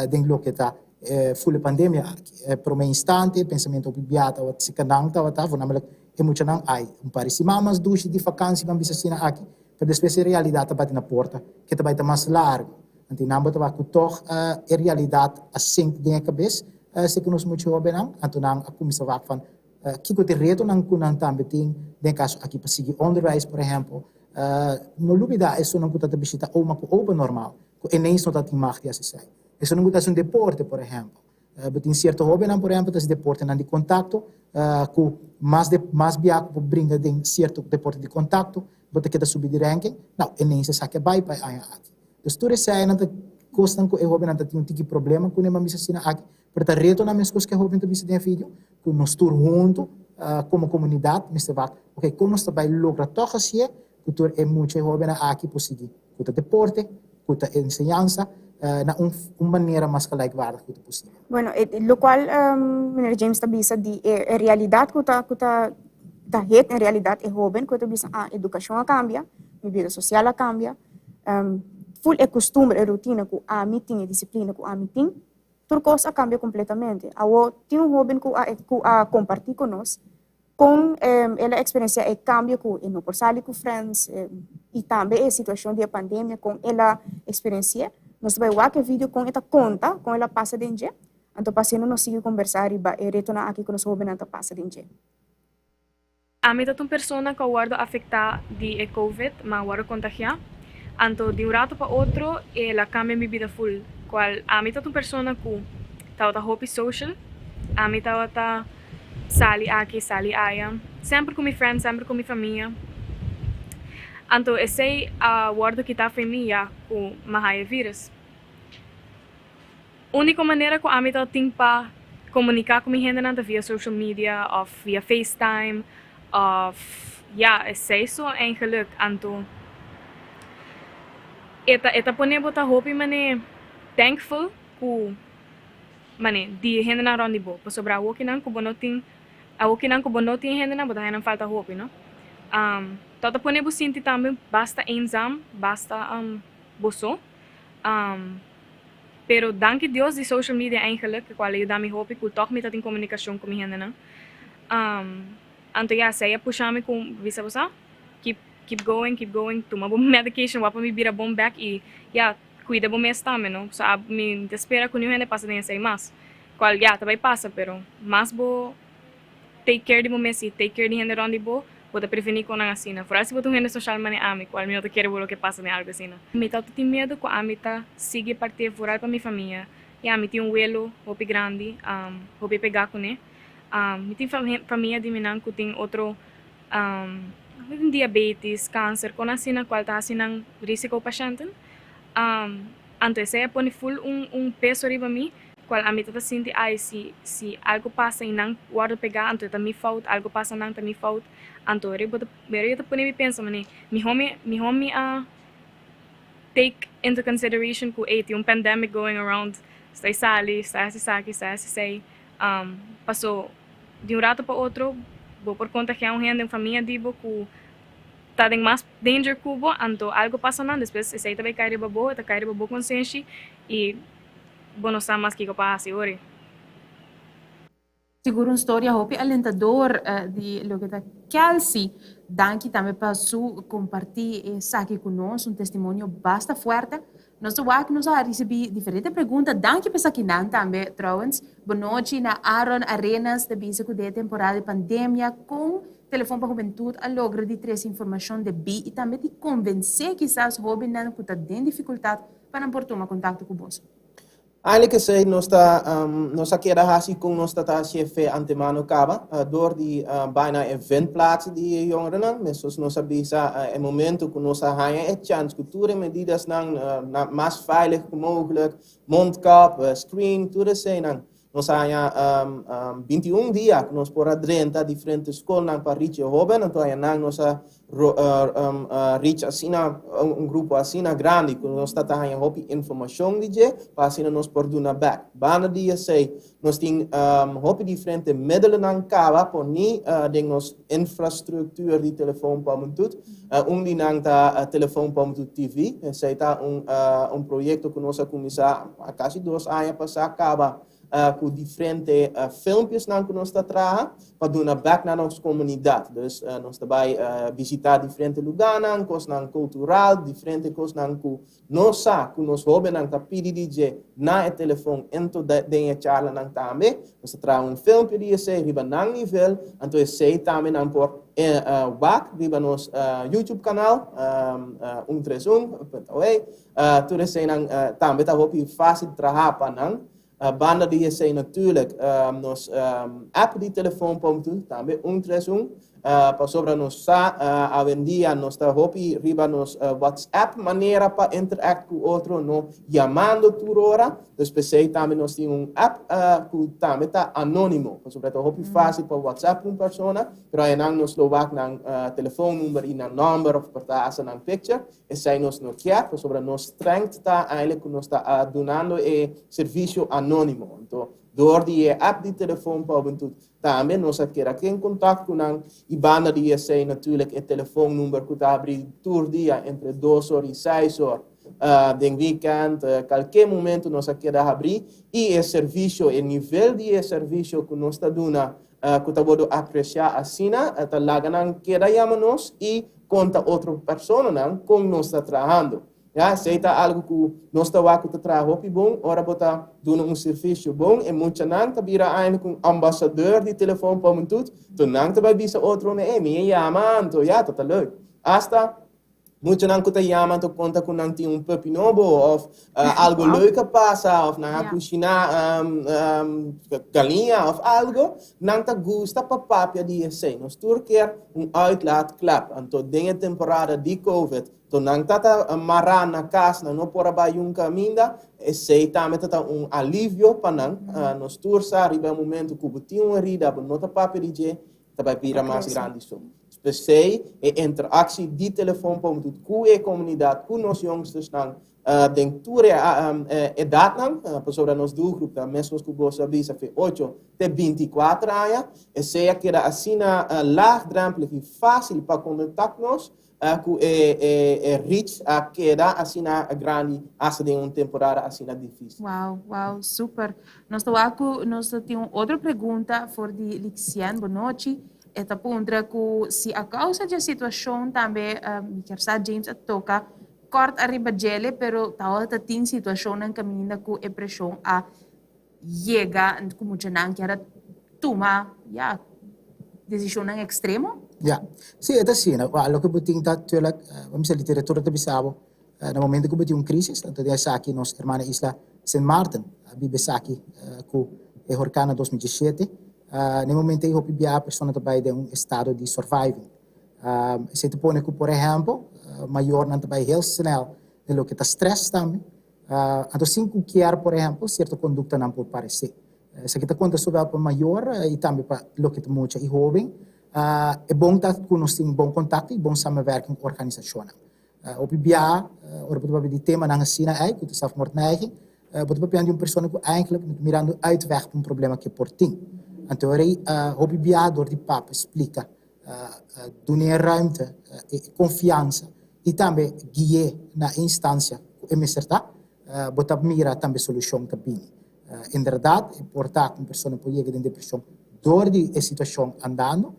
den loke ta ful e pandemia aki. E promé instante e pensamentu hopi bia tabata si kanan tabata, voornamelijk e muchanan, ai, un par di siman mas dushi di fakansi ban bisa asina aki, pero despues e realidat ta bati na porta ke ta bai ta mas largu. Anto nan bo ta wak ku tòg e realidat a sink den e kabes si ku nos mucha hóbennan, anto nan a kuminsá wak van Kiko ta e retonan ku nan tambe tin den e kaso aki pa sigui onderwijs, por ehèmpel? No lubidá esunnan ku ta ta bishita oma ku opa normal, ku ineens no ta tin mag di hasi esei. Esunnan ku ta hasi un deporte, por ehèmpel. Bo tin sierto hóbennan, por ehèmpel, ta hasi deportenan di kontakto, ku mas de mas bia ku bo bringa den sierto deporte di kontakto, bo ta keda subi di ranking. Nou, ineens esaki a bai pa e aña aki. Dus tur eseinan ta kosnan ku e hóbennan ta tin un tiki problema kuné, mi a bisa asina aki. Pero ta retonan meskos ku e hóben ta bisa den e video, ku nos tur huntu komo komunidat mester wak, oke, kon nos ta bai logra tòg hasié ku tur e mucha i hóbennan aki por sigui ku ta deporte, ku ta enseñansa, na un un manera mas gelijkwaardig ku ta posibel. Bueno, e lokual meneer James ta bisa di e realidat ku ta ku ta ta het en realidat e hóben ku ta bisa, ah, edukashon a kambia, mi bida sosial a kambia, ful e kustumber, e rutina ku ami tin, e disiplina ku ami tin, Tur kos a kambia kompletamente. Awor tin un hóben ku a ku a kompartí ku nos kon el a eksperensiá e kambio ku e no por sali ku frèns i tambe e situashon di e pandemia kon el a eksperensi'é. Nos ta bai wak e video kon e ta konta kon el a pasa den dje. Anto pa asina nos sigui kombersá riba e retonan aki ku nos hóbennan ta pasa den dje. Ami ta un persona ku a wòrdu afektá di e covid, mi a wòrdu kontagiá. Anto di un ratu pa otro el a kambia mi bida ful. Kual ami ta un persona ku tabata hopi social, ami tabata sali aki, sali aya, semper ku mi friends, semper ku mi famia. Anto esei a wòrdu kitá for mi ya ku mi a haña e vírùs. Úniko manera ku ami ta tin pa komuniká ku mi hendenan ta via social media òf via FaceTime òf ya esei so eigenlik. Anto e ta e ta pone bo ta hopi manera thankful ku manera di e hendenan rònt di bo pasobra awokinan ku bo no tin awokinan ku bo no tin e hendenan bo ta haña nan falta hopi no. Tò ta pone bo sinti tambe basta eenzaam basta bo so. Pero danki Dios di social media eigenlijk, cual a yuda mi hopi cu toch mi ta tin comunicacion cu mi hendenan. Anto ya, esey a pusha mi cu bisa bo sa, keep keep going, keep going, tuma bo medication wak pa mi bira bon bek y ya, cuida bo mes tambe no. So a mi ta spera cu niun hende pasa den esey mas. Cual ya, ta bay pasa pero mas bo take care di bo mes y take care di hende rond di bo, bo ta preveni konan asina. Foral si bo ta un hende social mane ami, cual mi no ta kere bo loke pasa den algo asina. Mi ta tin miedo cu ami ta sigui parti foral pa mi famia. Ya, mi tin un welo hopi grandi, hopi pega cune. Mi tin famia di minan cu tin otro diabetes, cancer, konan asina cual ta haci nan risico pashenten. Anto esey a pone full un peso riba mi. Cual ami ta ta sinti ay si si algo pasa y nan wordo pega anto e ta mi fout, algo pasa nan ta mi fout, anto ora bo ta ora yo ta pone mi pensa mane miho mi miho mi a take into consideration cu ey tin un pandemic going around sta y sali sta haci esaki sta haci esey paso di un rato pa otro bo por contagia un hende un famia di bo cu ta den mas danger cu bo anto algo pasa nan despues esey ta bay cay riba bo e ta cay riba bo consenshi y Bo no sa mas kiko pa hasi ori. Sigur un storia hopi alentador di loke ta Kelsey. Danki tambe pa su comparti esaki cu nos, un testimonio basta fuerte. Nos ta wak nos a ricibi diferente pregunta. Danki pa esakinan tambe trouwens. Bonochi na Aaron Arenas ta bisa cu den e temporada di pandemia con Telefon pa Hubentud a logra di trece informacion debí y tambe di convence kisas hobennan cu ta den dificultad pa nan por tuma kontakto ku boso. Eigenlijk esei nos ta nos a keda hasi kon nos ta ta hasié fe antemano kaba dor di bai na e vindplaats di e jongerennan. Mesos nos a bisa e momento ku nos a haña e chans ku tur e medidasnan na mas veilig ku mogelijk, mondkap, screen, tur eseinan. Nos a haña 21 dia ku nos por a drenta diferente skolnan pa reach e hóben, anto haña nan nos a reach asina un grupo asina grandi ku nos ta ta haña hopi informashon di dje pa asina nos por duna bèk. Banda di esei nos tin hopi diferente middelenan kaba poni den nos infrastruktuur di Telefon pa Hubentud. Un di nan ta Telefon pa Hubentud TV. Esei ta un un proyekto ku nos a kuminsá kasi dos aña pasá kaba ku diferente filmpjesnan ku nos ta traha pa duna bèk na nos komunidat. Dus nos ta bai bishitá diferente lugánan, kosnan kultural, diferente kosnan ku Nos sa ku nos hóbennan ta pidi di dje na e telefon ento den e charlanan tambe. Nos ta traha un filmpje di esei riba nan nivel, anto esei tambe nan por wak riba nos YouTube kanal, un tres un punt awe. Tur eseinan tambe ta hopi fásil traha pa nan. Banda di esei natuurlijk nos app di telefon pom tu tambe un tres un pasobra nos sa awendia nos ta hopi riba nos WhatsApp manera pa interact ku otro no yamando tur ora dus p'esei tambe nos tin un app ku tambe ta anonimo pasobra ta hopi fácil pa WhatsApp un persona pero ayanan nos lo wak nan telefon number i nan nomber of por ta hasta nan picture Esei nos no kier, pasobra nos strength ta eindelijk ku nos ta dunando e servisio anónimo. Anto, dor di e app di telefon pa hubentud tambe nos a keda ken kontakt ku nan i banda di esei natuurlijk e telefonnumber ku ta abri tur dia entre dos or i seis or den weekend, kalke momento nos a keda habri i e servisio, e nivel di e servisio ku nos ta duna ku ta wordu apresiá asina ta laga nan keda yama nos i konta otro personanan kon nos ta trahando. Ya, esei ta algu ku nos ta wak ku ta traha hopi bon. Ora bo ta duna un servisio bon, e muchanan ta bira eindelijk un ambasador di Telefon pa Hubentud. Enton nan ta bai bisa otronan, ey, mi a yama, anto ya, ta ta leuk. Asta. Muchanan ku ta yama ta konta ku nan tin un puppy nobo òf algu leuk a pasa òf nan a kushiná galiña òf algu, nan ta gusta pa papia di esei. Nos tur kier un uitlaatklep. Anto den e temporada di Covid, to nan ta ta mará na kas, nan no por a bai un kaminda, esei tambe ta ta un alivio pa nan. Nos tur sa riba e momento ku bo tin un herida, bo no ta papia di dje, ta bai bira mas grandi so. P'esei e interakshon di telefon pa un ku e komunidat, ku nos yòngstersnan den tur e edatnan, pasobra nos doelgroep ta meskos ku boso a bisa fe ocho te binti kuater aña, esei a keda asina laagdrempelig i fásil pa kontak nos ku e reach a keda asina grandi hasta den un temporada asina difísil. Wow, wow, super. Nos ta wak ku nos ta tin un otro pregunta for di Lixien. Bon nochi. E ta puntra ku si a kousa dje situashon tambe, mi kier sa James a toka kort ariba djele, pero tawata ta tin situashonnan kaminda ku e preshon a yega ku muchanan kier a tuma, ya, desishonnan ekstremo? Ya, si e ta asina. Wak, loke bo tin ta tuurlijk, bo mester literatura ta bisa bo, na momento ku bo tin un krisis, anto di esaki nos hermana isla Sint Maarten a biba esaki ku e horkan na 2017, na e momento ei hopi biaha persona ta bai den un estado di surviving. Esei ta pone ku, por ehèmpel, mayornan ta bai heel snel den loke ta stress tambe. Anto sin ku kier, por ehèmpel, sierto konduktanan por paresé. Esaki ta konta sobel pa mayor i tambe pa loke ta mucha i hóben. E bon ta ku nos tin bon kontakto i bon samenwerking ku organisashonnan. Hopi biaha ora bo ta papia di temanan asina ei, ku ta zelfmoordneiging, bo ta papiando di un persona ku eigentlik no ta mirando uitweg pa un problema ku e por tin. Anto ora ei hopi biaha dor di papia splika, duna e ruimte, e konfiansa i tambe gui'é na e instansia ku e mester ta, bo ta mira tambe solushon ta bini. Inderdat, e por ta ku un persona por yega den depreshon dor di e situashon andando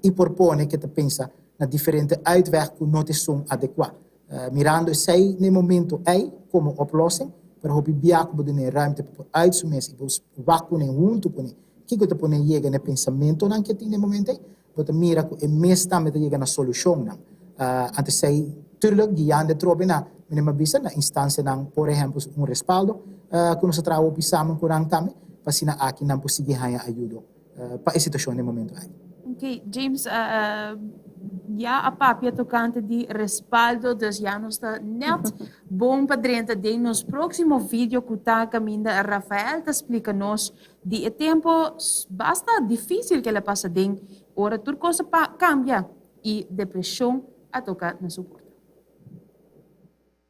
i por pone ku e ta pensa na diferente uitweg ku no ta esun adekuá. Mirando esei na e momento ei komo oplossing, pero hopi bia ku bo duna e ruimte pa por uit su mes i bo wak kuné huntu kuné kiko ta pone yega na e pensamentonan ku e tin na e momento ei, bo ta mira ku e mes tambe ta yega na solushonnan. Anto esei tuurlijk guiando atrobe na, mi a bisa, na instansianan, por ehempel un respaldo ku nos a traha hopi samen ku nan tambe, pa asina aki nan por sigui haña ayudo pa e situashon den e momento aki. Ok, James, ya a papia tokante di respaldo, dus ya nos ta net bon pa drenta den nos próksimo video ku ta kaminda Rafael ta splika nos Di e tempo basta difícil cu el a pasa den ora tur cos a cambia y depresion a toca na su porta.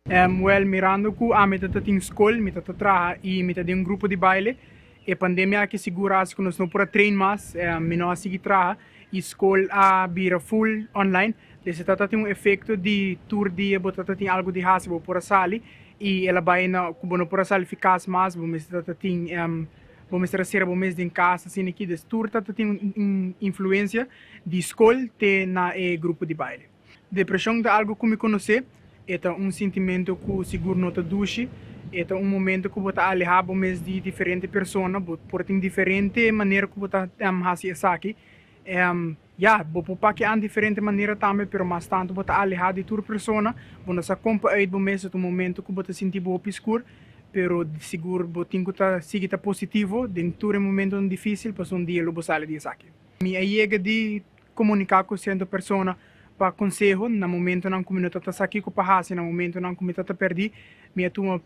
Wel, mirando cu ami ta ta tin scol, mi ta ta traha y mi ta den un grupo di baile, e pandemia aki sigur a haci cu nos no por a train mas, mi no a sigui traha y scol a bira full online, dus e ta ta tin un efecto di tur dia bo ta ta tin algo di haci, bo por a sali I el a bai na ku bo no por a sali fi kas mas, bo mester ta tin bo mester a sera bo mes den kas asina aki. Dus tur ta tin un influensia di skol te na e grupo di baile. Depreshon ta algu ku mi konosé, e ta un sintimentu ku sigur no ta dushi, e ta un momento ku bo ta alehá bo mes di diferente persona, bo por tin diferente manera ku bo ta hasi esaki. Ya, bo por papia an diferente manera tambe, pero mas tantu bo ta alehá di tur persona, bo no sa kon pa uit bo mes, e ta un momento ku bo ta sinti bo hopi skur, pero sigur bo tin ku ta sigui ta positivo den tur e momentonan difísil, pasobra un dia lo bo sali di esaki. Mi a yega di komuniká ku sierto persona pa konseho na momentonan ku mi no ta ta sa kiko pa hasi, na momentonan ku mi ta ta pèrdí, mi a tuma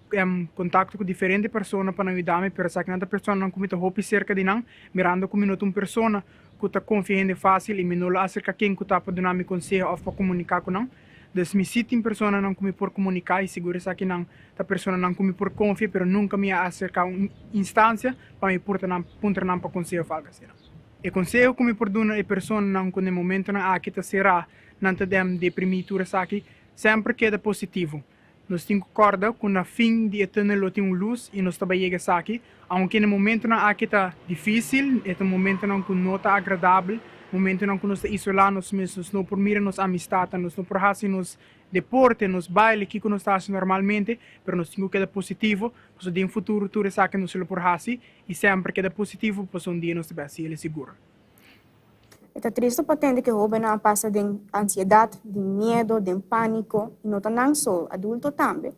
kontakto ku diferente persona pa nan yuda mi, pero esakinan ta personanan ku mi ta hopi serka di nan, mirando ku mi no ta un persona ku ta konfia hende fásil i mi no lo aserká ken ku ta pa duna mi konseho òf pa komuniká ku nan. Dus mi sí tin personanan ku mi por komuniká i sigur esakinan ta personanan ku mi por konfia pero nunka mi a aserká un instansia pa mi por ta nan puntra nan pa konseho òf algu asina. E konseho ku mi por duna e personanan ku na e momentonan aki ta será nan ta dem deprimí tur esaki, semper keda positivo. Nos tin ku kòrda ku na fin di e tùnel lo tin un lus i nos ta bai yega esaki. Aunke na e momentunan aki ta difísil, e ta momentunan ku no ta agradabel, momentunan ku nos ta isolá nos mes, nos no por mira nos amistatnan, nos no por hasi nos deporte, nos baile, kiko nos ta hasi normalmente, pero nos tin ku keda positivo, pasobra den futuro tur esaki nos lo por hasi i semper keda positivo pasobra un dia nos ta bai hasi el e sigur. E ta tristo pa tende ku e hóbennan a pasa den ansiedat, den miedo, den pániko, i no ta nan so, adulto tambe.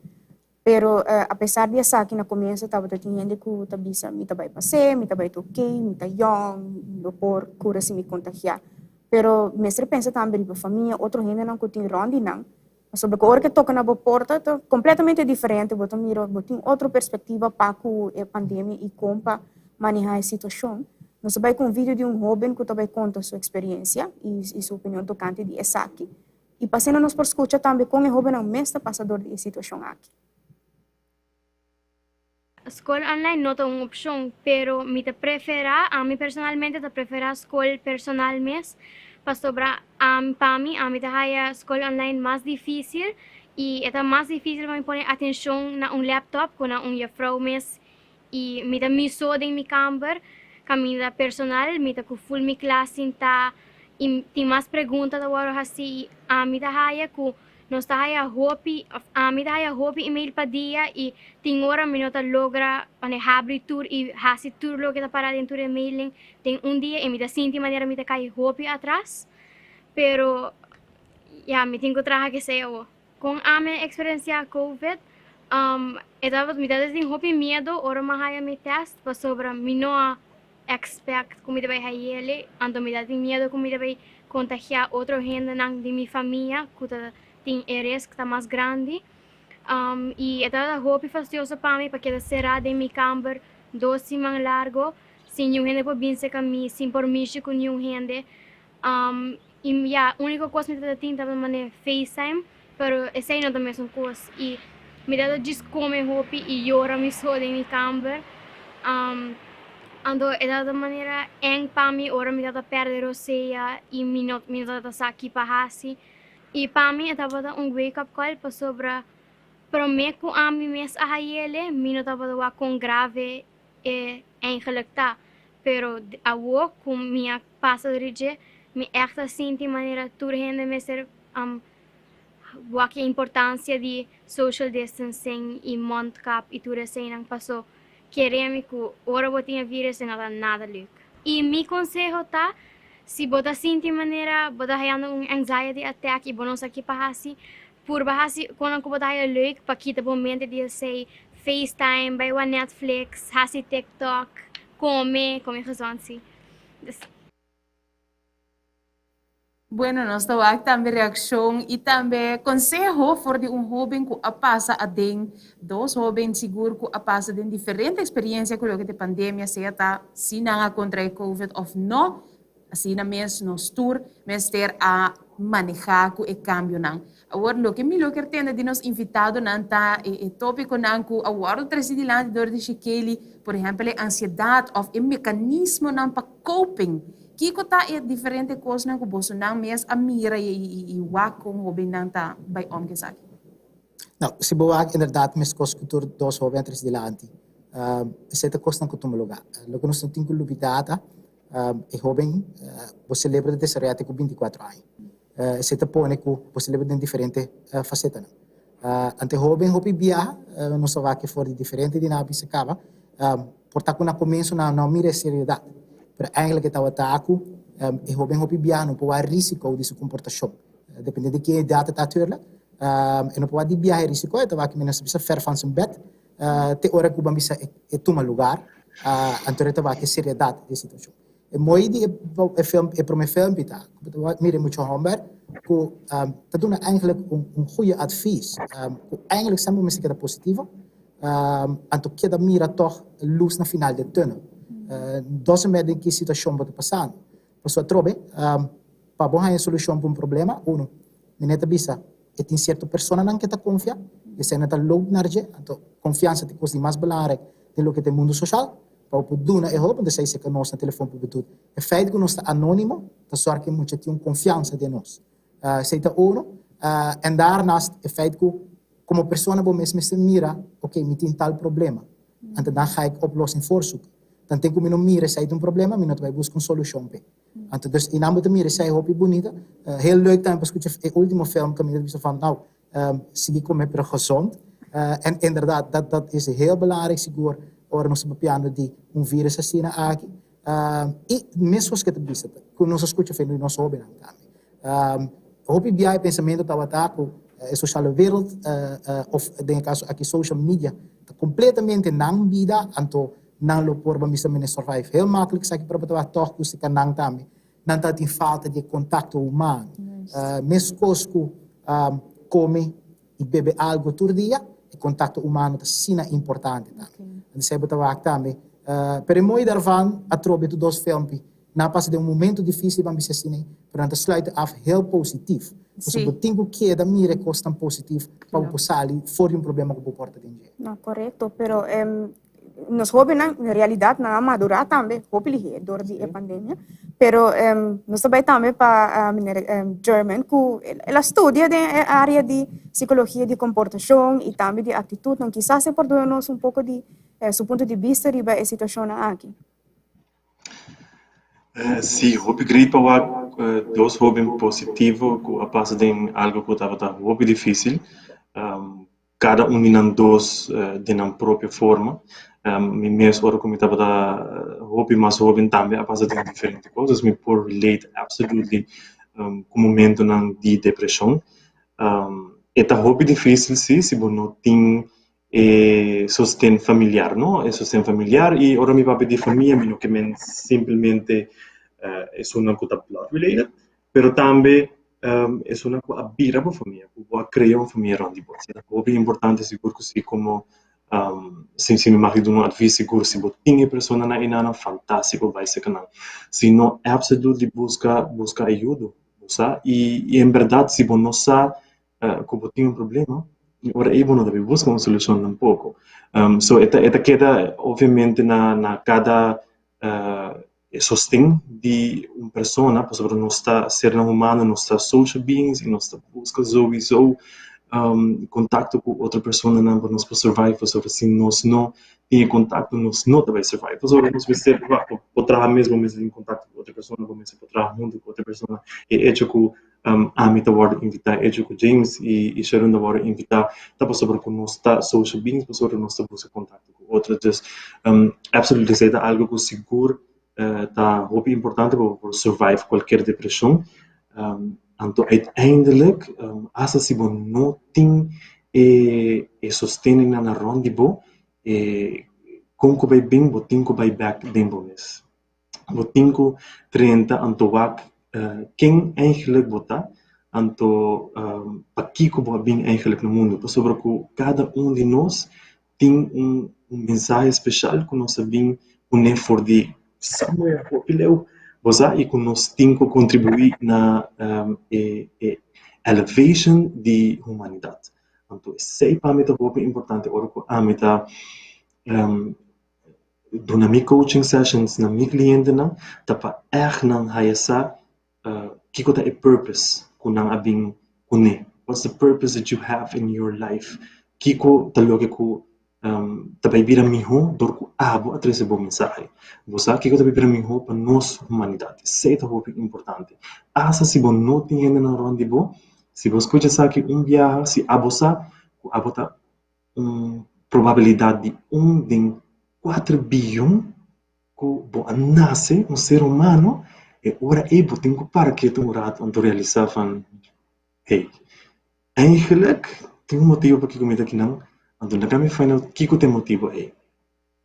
Pero apesar di esaki na komienso tabata tin hende ku ta bisa mi ta bai pas'é, mi ta bai ta okey, mi ta yòn, mi lo por kura si mi kontagiá. Pero mester pensa tambe riba famia, otro hendenan ku tin rònt di nan, pasobra ku ora ku e toka na bo porta ta kompletamente diferente, bo ta mira, bo tin otro perspektiva pa ku e pandemia i kon pa manehá e situashon. Nos a bai ku un video di un hóben ku ta bai konta su eksperensia i su opinion tokante di esaki. I pa asina nos por skucha tambe kon e hóbennan mes ta pasa dor di e situashon aki. Skol online no ta un opshon, pero mi ta preferá, ami personalmente ta preferá skol personal mes, pasobra ami, pa mi, ami ta haya skol online mas difísil i e ta mas difísil pa mi pone atenshon na un laptop ku na un jefrou mes i mi ta mi so den mi kamber, kaminda personal, mi ta ku ful mi klas sintá i tin mas pregunta ta wòrdu hasí i ami ta haya ku nos ta haya hopi òf ami ta haya hopi email pa dia i tin ora mi no ta logra manera habri tur i hasi tur loke ta pará den tur e mailnan den un dia i mi ta sinti manera mi ta kai hopi atras pero ya mi tin ku traha kesei awo. Kon ami a eksperensiá covid? E tabata mi tabata tin hopi miedu ora mi a haya mi tèst pasobra mi no a expect ku mi ta bai hayele anto mi tabata tin miedu ku mi ta bai kontagiá otro hendenan di mi famia ku ta tin e risk ta mas grandi i e tabata hopi fastioso pa mi pa keda será den mi kamber dos siman largo sin niun hende por bin serka mi sin por mishi ku niun hende. I ya, úniko kos mi tabata tin tabata manera FaceTime, pero esei no ta mesun kos. I mi tabata djis kome hopi i yora mi so den mi kamber. Anto e tabata manera eng pa mi ora mi tabata pèrdè rosea i mi no mi no tabata sa ki pa hasi. I pa mi e tabata un wake up call pasobra promé ku ami mes a hayele mi no tabata wak kon grave e eigenlijk ta. Pero awo ku mi a pasa dor dje, mi ègt a sinti manera tur hende mester wak e importansia di social distancing i mondkap i tur eseinan paso kere mi ku ora bo tin e virus e no ta nada leuk. I mi konseho ta si bo ta sinti manera bo ta hayando un anxiety attack i bo no sa ki pa hasi, purba hasi konan ku bo ta haya leuk pa kita bo mente di esei, FaceTime, bai wak Netflix, hasi TikTok, kome, kome gezond si. Dus. Bueno, nos ta wak tambe reakshon i tambe konseho for di un hóben ku a pasa aden, dos hóben sigur ku a pasa den diferente eksperiencia ku loke ta e pandemia, sea ta si nan a kontrae covid òf no. Asina mes nos tur mester a manehá ku e kambionan. Awor loke mi lo kier tende di nos invitadonan ta e e tópikonan ku a wòrdu trese dilanti dor di Shikeli, por ehèmpel e ansiedat òf e mekanismonan pa coping. Kiko ta e diferente kosnan ku bosonan mes a mira i i wak kon hóbennan ta bai om ku esaki? Nou, si bo wak inderdaad meskos ku tur dos hóben a trese dilanti, esei ta kosnan ku tuma lugá. Loke nos no tin ku lubidá ta E hoben bo celebro ta desaroya te cu binticuatro aña. Esey ta pone cu bo celebro den diferente facetanan. Ante hoben hopi biaha nos ta wak for di diferente di nan a bisa caba, por ta cu na comienzo nan no mira e seriedad, pero eigenlijk e tabata cu e hoben hopi biaha no por wak risico di su comportacion, depende di ki edad e ta natuurlijk, e no por wak di biaha e risico, e ta wak mi nos ta bisa ver van zijn bed, Te ora ku bo bisa e tuma lugar, anto e ta wak e seriedat di e situashon. E moi di e film, e prome filmpje ta, ku bo ta wak mira e mucha hòmber ku ta duna eigenlijk un un goeie advies, ku eigenlijk semper bo mester keda positivo, anto keda mira tòg lus na final di e tunnel. Doesn't matter den ki situashon bo ta pasando. Pasobra atrobe, pa bo haña solushon pa un problema, uno, mi neta bisa, E tin sierto personanan ke ta konfia, esei nan ta loop naar dje, anto konfiansa ta e kos di mas belangrijk den loke ta e mundu soshal, pa bo por duna e hulp, anto esei seka nos na telefon por bedoel. E feit ku nos ta anonimo ta sòrg ku e mucha tin un konfiansa den nos. Esei ta uno. En daarnaast e feit ku komo persona bo mes mester mira, oke mi tin tal problema, anto dan ga ik oplossing voorzoeken. Dan ten ku mi no mira esei ta un problema, mi no ta bai buska un solushon p'e. Anto dus y nan bo ta mira esei hopi bunita. Heel leuk tambe pa scucha e ultimo film caminda ta bisa van nou sigui come pero gezond. En inderdaad dat dat is heel belangrijk sigur ora nos ta papiando di un virus asina aki. I meskos ke ta bisa ku nos a skucha fe di nos hóbennan tambe. Hopi bia e pensamentu tabata ku e sociale wereld òf den e kaso aki social media ta kompletamente nan bida anto nan lo por ban bisa mene survive heel maklik esaki pero bo tabata tòg ku sika nan tambe nan tabatin falta di e kontakto humano. Meskos ku kome i bebe algo tur dia, e kontakto humano ta asina importante tambe. Anto esei bo ta wak tambe. Pero e mooi daarvan, atrobe tur dos filmpi, nan a pasa den un momento dificil ban bisa asina, pero nan ta sluiten af heel positief. Pasobra bo tin ku keda mira e kosnan positief pa bo por sali for di un problema ku bo por ta den dje. No, korekto, pero Nos hóbennan en realidat nan a madurá tambe hopi lihé dor di e pandemia, pero nos ta bai tambe pa meneer German ku el a studia den e área di sikologia di komportashon i tambe di aktitutnan. Kisas e por duna nos un poko di su punto di bista riba e situashonnan aki. Sí, hopi great pa wak dos hóben positivo ku a pasa den algu ku tabata hopi difísil. Kada un di nan dos den nan propio forma. Mi mes ora ku mi tabata hopi mas hoben tambe a pasa den diferente kos, dus mi por relate absolutely ku momentonan di depreshon. E ta hopi difisil si, si bo no tin e sosten familiar, no? E sosten familiar i ora mi papia di famia mi no ke men simplemente esunnan ku ta blood related, pero tambe esunnan ku a bira bo famia, ku bo a krea un famia rònt di bo. Esei ta hopi importante sigur ku si komo si si mi mag di duna un advis sigur si bo tin e personanan einanan fantástiko bai serka nan. Si no absolutely buska buska ayudo bo sa i i en bèrdat si bo no sa ku bo tin un problema ora ei bo no ta bin buska un solushon tampoko. So e ta e ta keda obviamente na na kada E sosten di un persona, pasobra nos ta sernan humano, nos ta social beings i nos ta buska souiso kontakto ku otro personanan pa nos por survive, pasobra si nos no tin e kontakto nos no ta bai survive, pasobra nos mester por traha mes, bo mester tin kontakto ku otro persona, bo mester por traha huntu ku otro persona. E echo ku ami ta wòrdu invitá, e echo ku James i Sharon ta wòrdu invitá ta pasobra ku nos ta social beings, pasobra nos ta buska kontakto ku otro. Dus absolutely esei ta algu ku sigur ta hopi importante pa bo por survive kualker depreshon. Anto uiteindelijk asta si bo no tin e e sosteningnan rònt di bo, e kon ku bai bin bo tin ku bai bèk den bo mes. Bo tin ku drenta anto wak ken eigenlijk bo ta, anto pakiko bo a bin eigenlijk na mundu. Pasobra ku kada un di nos tin un mensahe speshal ku nos a bin kuné for di somewhere hopi leu, bo sa, i ku nos tin ku kontribuí na e elevation di humanidat. Anto esei pa mi ta hopi importante ora ku ami ta Duna mi coaching sessions na mi clientenan ta pa ègt nan haya sa kiko ta e purpose ku nan a bin kuné. What's the purpose that you have in your life? Kiko ta loke ku ta bai bira mihó dor ku abo a trese bo mensahe? Bo sa kiko ta bai bira mihó pa nos humanidat? Esei ta hopi importante. Asta si bo no tin hendenan rònt di bo, si bo skucha esaki un biaha, si abo sa ku abo ta un probabilidad di un den cuater biyon cu bo a nace un ser humano, e ora ey bo tin cu para ketu un rato anto realisa van, hey, eigenlijk tin un motibo pakico mi ta akinan, anto laga mi find out kico ta e motibo ey.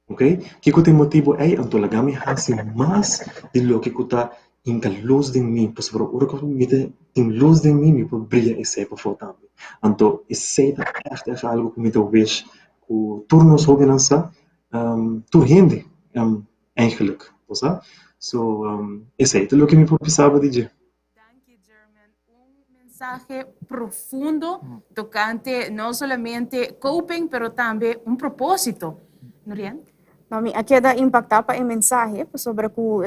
Ok, kiko ta e motibu ei? Anto laga mi hasi mas di loke ku ta hinka lus den mi, pasobra ora ku mi ta tin lus den mi, mi por bria esei pafó tambe. Anto esei ta ègt ègt algu ku mi ta wish ku tur nos hóbennan sa, tur hende eigenlijk, bo sa. So, esei ta loke mi por bisa bo di dje. Mensahe profundo tocante no solamente coping pero tambe un proposito. Nurien? No, mi a keda impacta pa e mensahe pasobra cu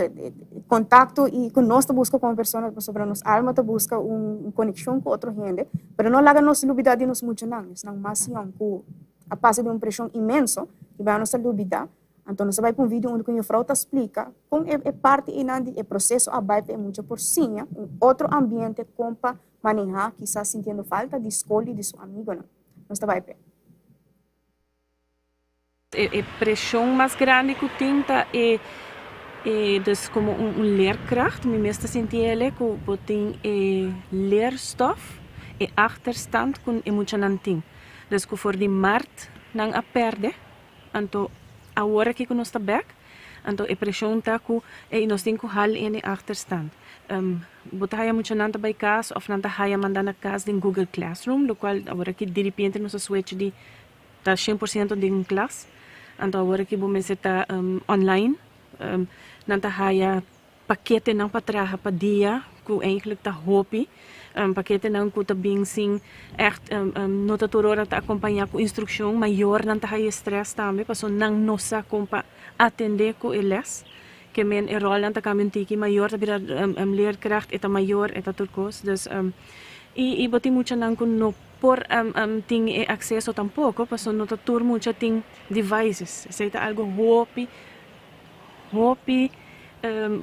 contacto y cu nos ta busca como persona pasobra nos alma ta busca un conexion cu otro hende pero no laga nos lubida di nos muchanan, esnan mas yong cu a pasa di un presion inmenso y bay nos ta lubida. Anto nos a bai pa un video unda ku un yefrou ta splika kon e e parti einan di e proseso a bai pa e mucha por siña un otro ambiente kon pa manehá kisas sintiendo falta di skol i di su amigonan. Nos ta bai p'e. E preshon mas grandi ku tin ta e. E dus como un leerkracht mi mes ta sinti ele cu bo tin e leerstof, e achterstand cu e muchanan tin. Dus cu for di maart nan a perde, anto awor aki cu nos ta bek, anto e presion ta cu ey nos tin cu hal in e achterstand. Bo ta haya muchanan ta bay cas of nan ta haya manda na cas den Google Classroom, locual awor aki diripiente nos a switch di ta 100% den un klas, anto awor aki bo mester ta online, nan ta haya paketenan pa traha pa dia ku eigenlijk ta hopi, paketenan ku ta bin sin ègt no ta tur ora ta akompañá ku instrukshon, mayornan ta haya strès tambe pasobra nan no sa kon pa atendé ku e lès, ke men e ròlnan ta kambia un tiki, mayor ta bira leerkracht, e ta mayor, e ta tur kos, dus i bo tin muchanan ku no. Por tin e acceso tampoco pasobra no ta tur mucha tin devices. Esey ta algo hopi hopi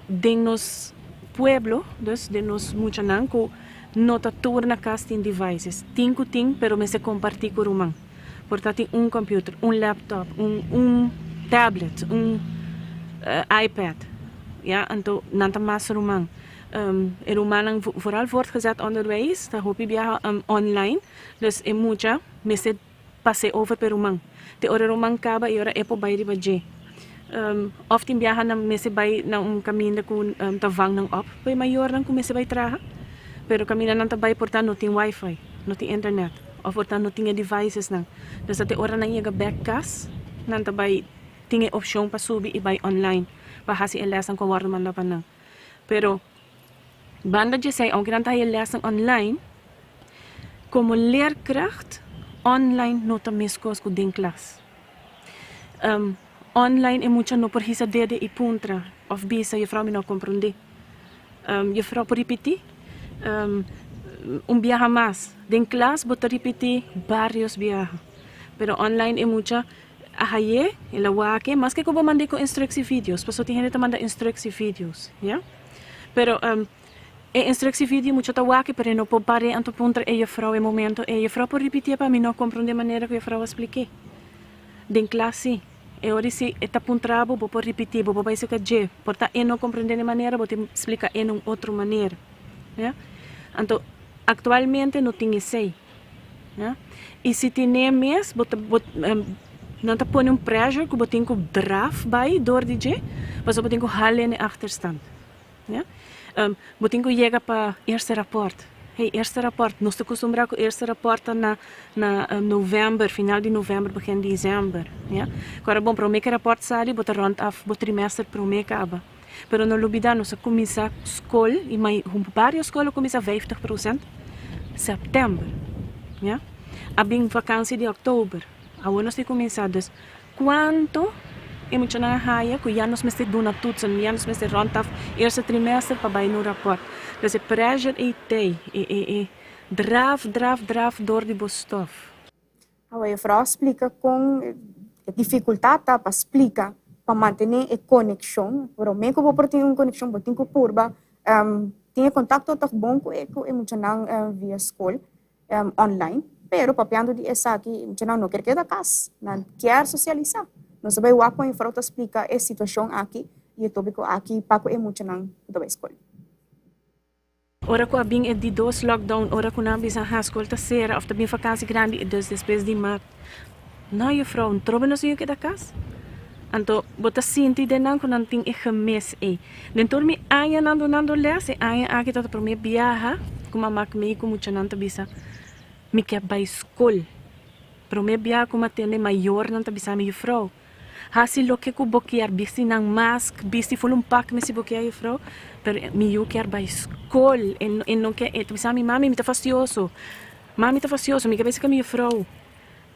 den nos pueblo, dus den nos muchanan cu no ta tur na cas tin devices. Tin cu tin pero mester comparti cu ruman. Por ta tin un computer, un laptop, un un tablet, un ipad, ya, anto nan ta mas ruman. E rumannan vooral voortgezet onderwijs ta hopi biaha online, dus e mucha mester pas'é over pa e ruman. Te ora e ruman kaba e ora e por bai riba dje. Of tin biaha nan mester bai na un kaminda ku ta vang nan op pa e mayornan ku mester bai traha, pero kaminda nan ta bai por ta no tin wifi, no tin internet of por ta no tin e devicesnan. Dus ta te ora nan yega bek kas nan ta bai tin e opshon pa subi i bai online pa hasi e lèsnan ku a wòrdu manda pa nan. Pero banda dje esei, aunke nan ta haya lèsnan online, komo leerkracht online no ta meskos ku den klas. Online e mucha no por hisa dede i puntra òf bisa jefrou mi no a komprondé. Jefrou por ripití un biaha mas. Den klas bo ta ripití barios biaha, pero online e mucha A hay'é, el a wak e, maske ku bo mand'é ku instructievideo's, pasobra tin hende ta manda instructievideo's, ya. Pero e instructievideo mucha ta wak e, pero e no por par'é anto puntra e jefrou e momento ei, jefrou por ripitié pa mi no komprondé manera ku jefrou a splik'é. Den klas sí, e ora si e ta puntra bo, bo por ripití, bo por bai serka dje, por ta e no komprondé di manera, bo tin splika e na un otro manera, ya. Anto aktualmente no tin esei. Ya. I si tine mes bo ta bo nan ta pone un pressure ku bo tin ku draf bai dor di dje pasobra bo tin ku hala e achterstand. Ya. Bo tin ku yega pa eerste rapport. Hey, eerste rapport, nos ta kustumbrá ku eerste rapport ta na na novèmber, final di novèmber, begin desèmber. Ya. Ku ora bon promé ku e rapport sali bo ta rònt af bo trimester promé kaba. Pero no lubida nos a cuminsa scol y mai varios scol a cuminsa 50% september ya a bin vakantie di october awor nos tin cuminsa dus cuanto e muchanan a haya cu ya nos mester duna toetsen ya nos mester rond af eerste trimester pa bay nu rapport dus e pressure ey tey e e e draf draf draf door di bo stof. Awe juffrouw a splika kon e difikultat ta pa splika pa mantené e konekshon. Promé ku bo por tin un konekshon bo tin ku purba tin e kontakto tòg bon ku e ku e muchanan via skol online. Pero papiando di esaki e muchanan no kier keda kas, nan kier sosialisá. Nos ta bai wak kon juffrouw ta splika e situashon aki i e tópiko aki pa ku e muchanan ku ta bai skol. Ora ku a bin e di dos lockdown, ora ku nan a bisa ha skol ta sera of ta bin vakansi grandi i dus despues di maart. No juffrouw, trobe nos tin keda kas. Anto bo ta sinti den nan ku nan tin e gemis ei. Den tur mi añanan dunando les, e aña aki ta ta prome biaha ku mama ku mi ku muchanan ta bisa mi ke bai skol. Prome biaha ku mi a tende mayornan ta bisa mi juffrouw. Hasi loke ku bo kier, bisti nan mask, bisti ful un pak mi si bo kier juffrouw, pero mi yu kier bai skol, e e no ke, e ta bisa mi, mami mi ta fastioso, mami ta fastioso, mi ke bai seka mi juffrouw,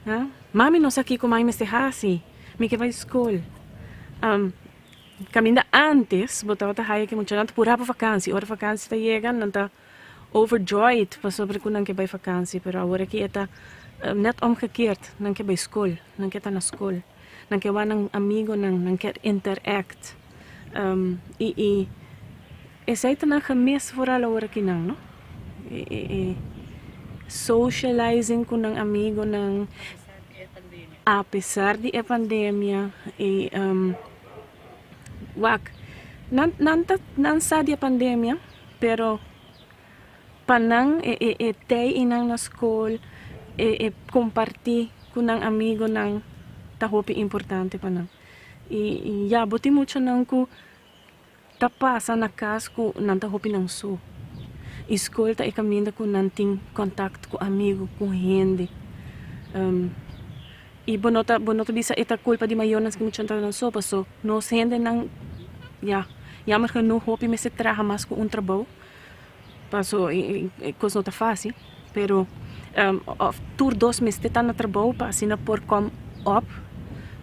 ha, mami no sa kiko mami mester hasi, mi ke bai skol. Kaminda antes bo tabata haya ke muchanan ta purá pa vakansi, ora vakansi ta yega nan ta overjoyed pasobra ku nan ke bai vakansi, pero awor aki e ta net omgekeerd, nan ke bai skol, nan ke ta na skol, nan ke wak nan amigonan, nan ke interact i i esei ta nan gemis vooral awor aki nan no, e e e socializing ku nan amigonan apesar di e pandemia i wak. Nan nan ta nan sa di e pandemia pero pa nan e e e tei einan na skol e e kompartí ku nan amigonan ta hopi importante pa nan. I i ya bo tin muchanan ku ta pasa na kas ku nan ta hopi nan so. I skol ta e kaminda ku nan tin kontakt ku amigo, ku hende. I bo no ta bo no ta bisa e ta kulpa di mayornan si muchanan ta nan so paso nos hendenan ya jammer genoeg hopi mester traha mas ku un trabou paso e kos no ta fasil pero of tur dos mester ta na trabou pa asina por kom op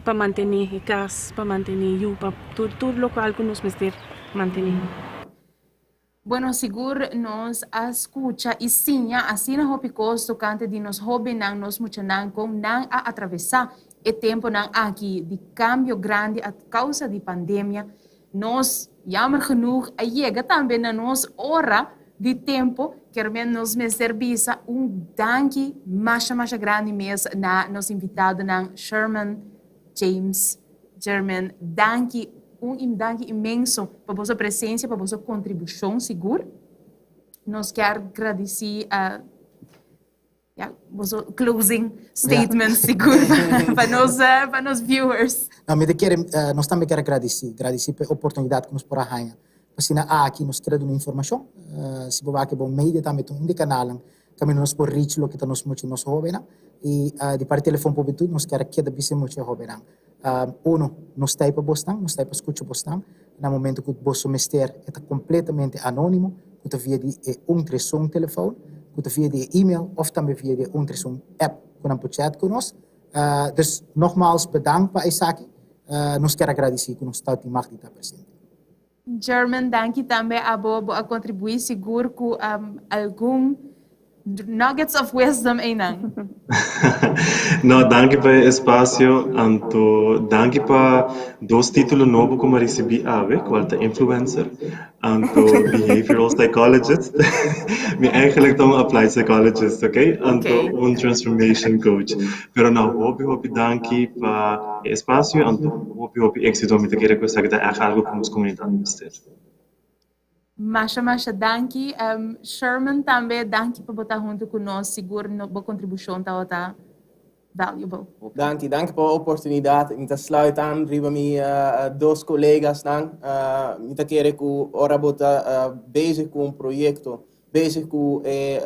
pa mantene e kas pa mantene yu pa tur tur lokual ku nos mester mantene. Bueno, sigur nos a skucha i siña asina hopi kos tokante di nos hóbennan, nos muchanan, kon nan a atravesá e tempunan aki di kambio grandi a kousa di pandemia. Nos, jammer genoeg, a yega tambe na nos ora di tempu, kermen nos mester bisa un danki masha masha grandi mes na nos invitadonan Sherman, James, German, danki, un im danki inmenso pa boso presencia, pa boso contribucion sigur. Nos kier gradici uh, ja, boso closing statement sigur pa nos, uh, pa nos viewers. No, mi te kier, uh, nos tambe kier gradici, gradici pa e oportunidad cu nos por a haña. Asina aki nos kier duna informacion. Uh, si bo wak bo media tambe ta un di canalnan Kaminda nos por reach loke ta nos mucha nos hobennan. I di parti Telefon Pobetud nos kier a keda bisa e mucha e hobennan. Uno, nos ta ei pa bosnan, nos ta ei pa skucha bosnan na momento ku boso mester e ta kompletamente anonimo, ku ta via di e un tres un telefon, ku ta via di e email òf tambe via di e un tres un app ku nan por chat ku nos. Dus nogmaals bedankt pa esaki. Nos kier a gradisí ku nos ta tin mag di ta presente. German, danki tambe abo, bo a contribui sigur cu algun nuggets of wisdom einan. No, danki pa e espacio, anto danki pa dos titulo nobo cu mi a ricibi awe, cual ta influencer, anto behavioral psychologist. Mi eigenlijk ta un applied psychologist, ok? Anto un transformation coach. Pero no, hopi hopi danki pa e espacio anto hopi hopi exito mi ta kere ku esaki ta ègt algo ku nos komunidat mester. Masha masha danki Sherman tambe danki pa bo ta hunto ku nos sigur bo kontribushon tabata valuable. Danki danki pa e oportunidat mi ta sluit aan riba mi dos kolegasnan mi ta kere ku ora bo ta bezig ku un proyekto Bezig ku e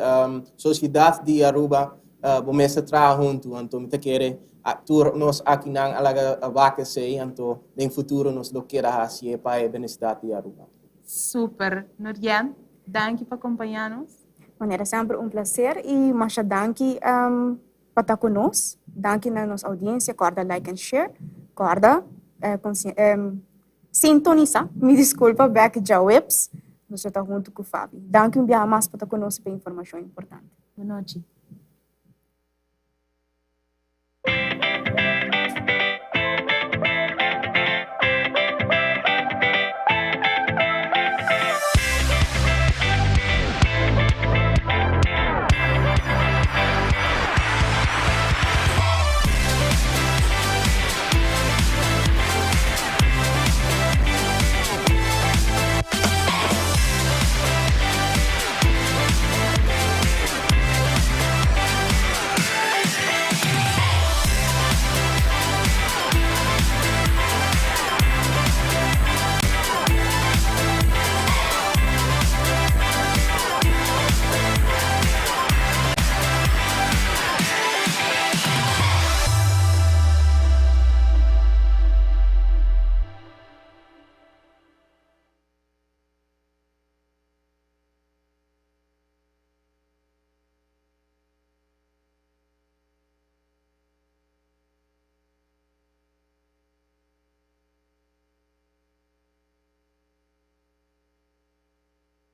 sosiedat di Aruba bo mester traha huntu, anto mi ta kere tur nos akinan a laga wak esei, anto den futuro nos lo keda hasié pa e benestat di Aruba. Super! Nurjen, danki pa kompañá nos. Manera semper un placer y masha danki pa ta cu nos. Danki na nos audiencia, corda like and share, corda Sintonisa, mi disculpa, bek djaweps, nos lo ta hunto cu Fabi. Danki un biaha mas pa ta cu nos y pa e informacion importante. Bon nochi.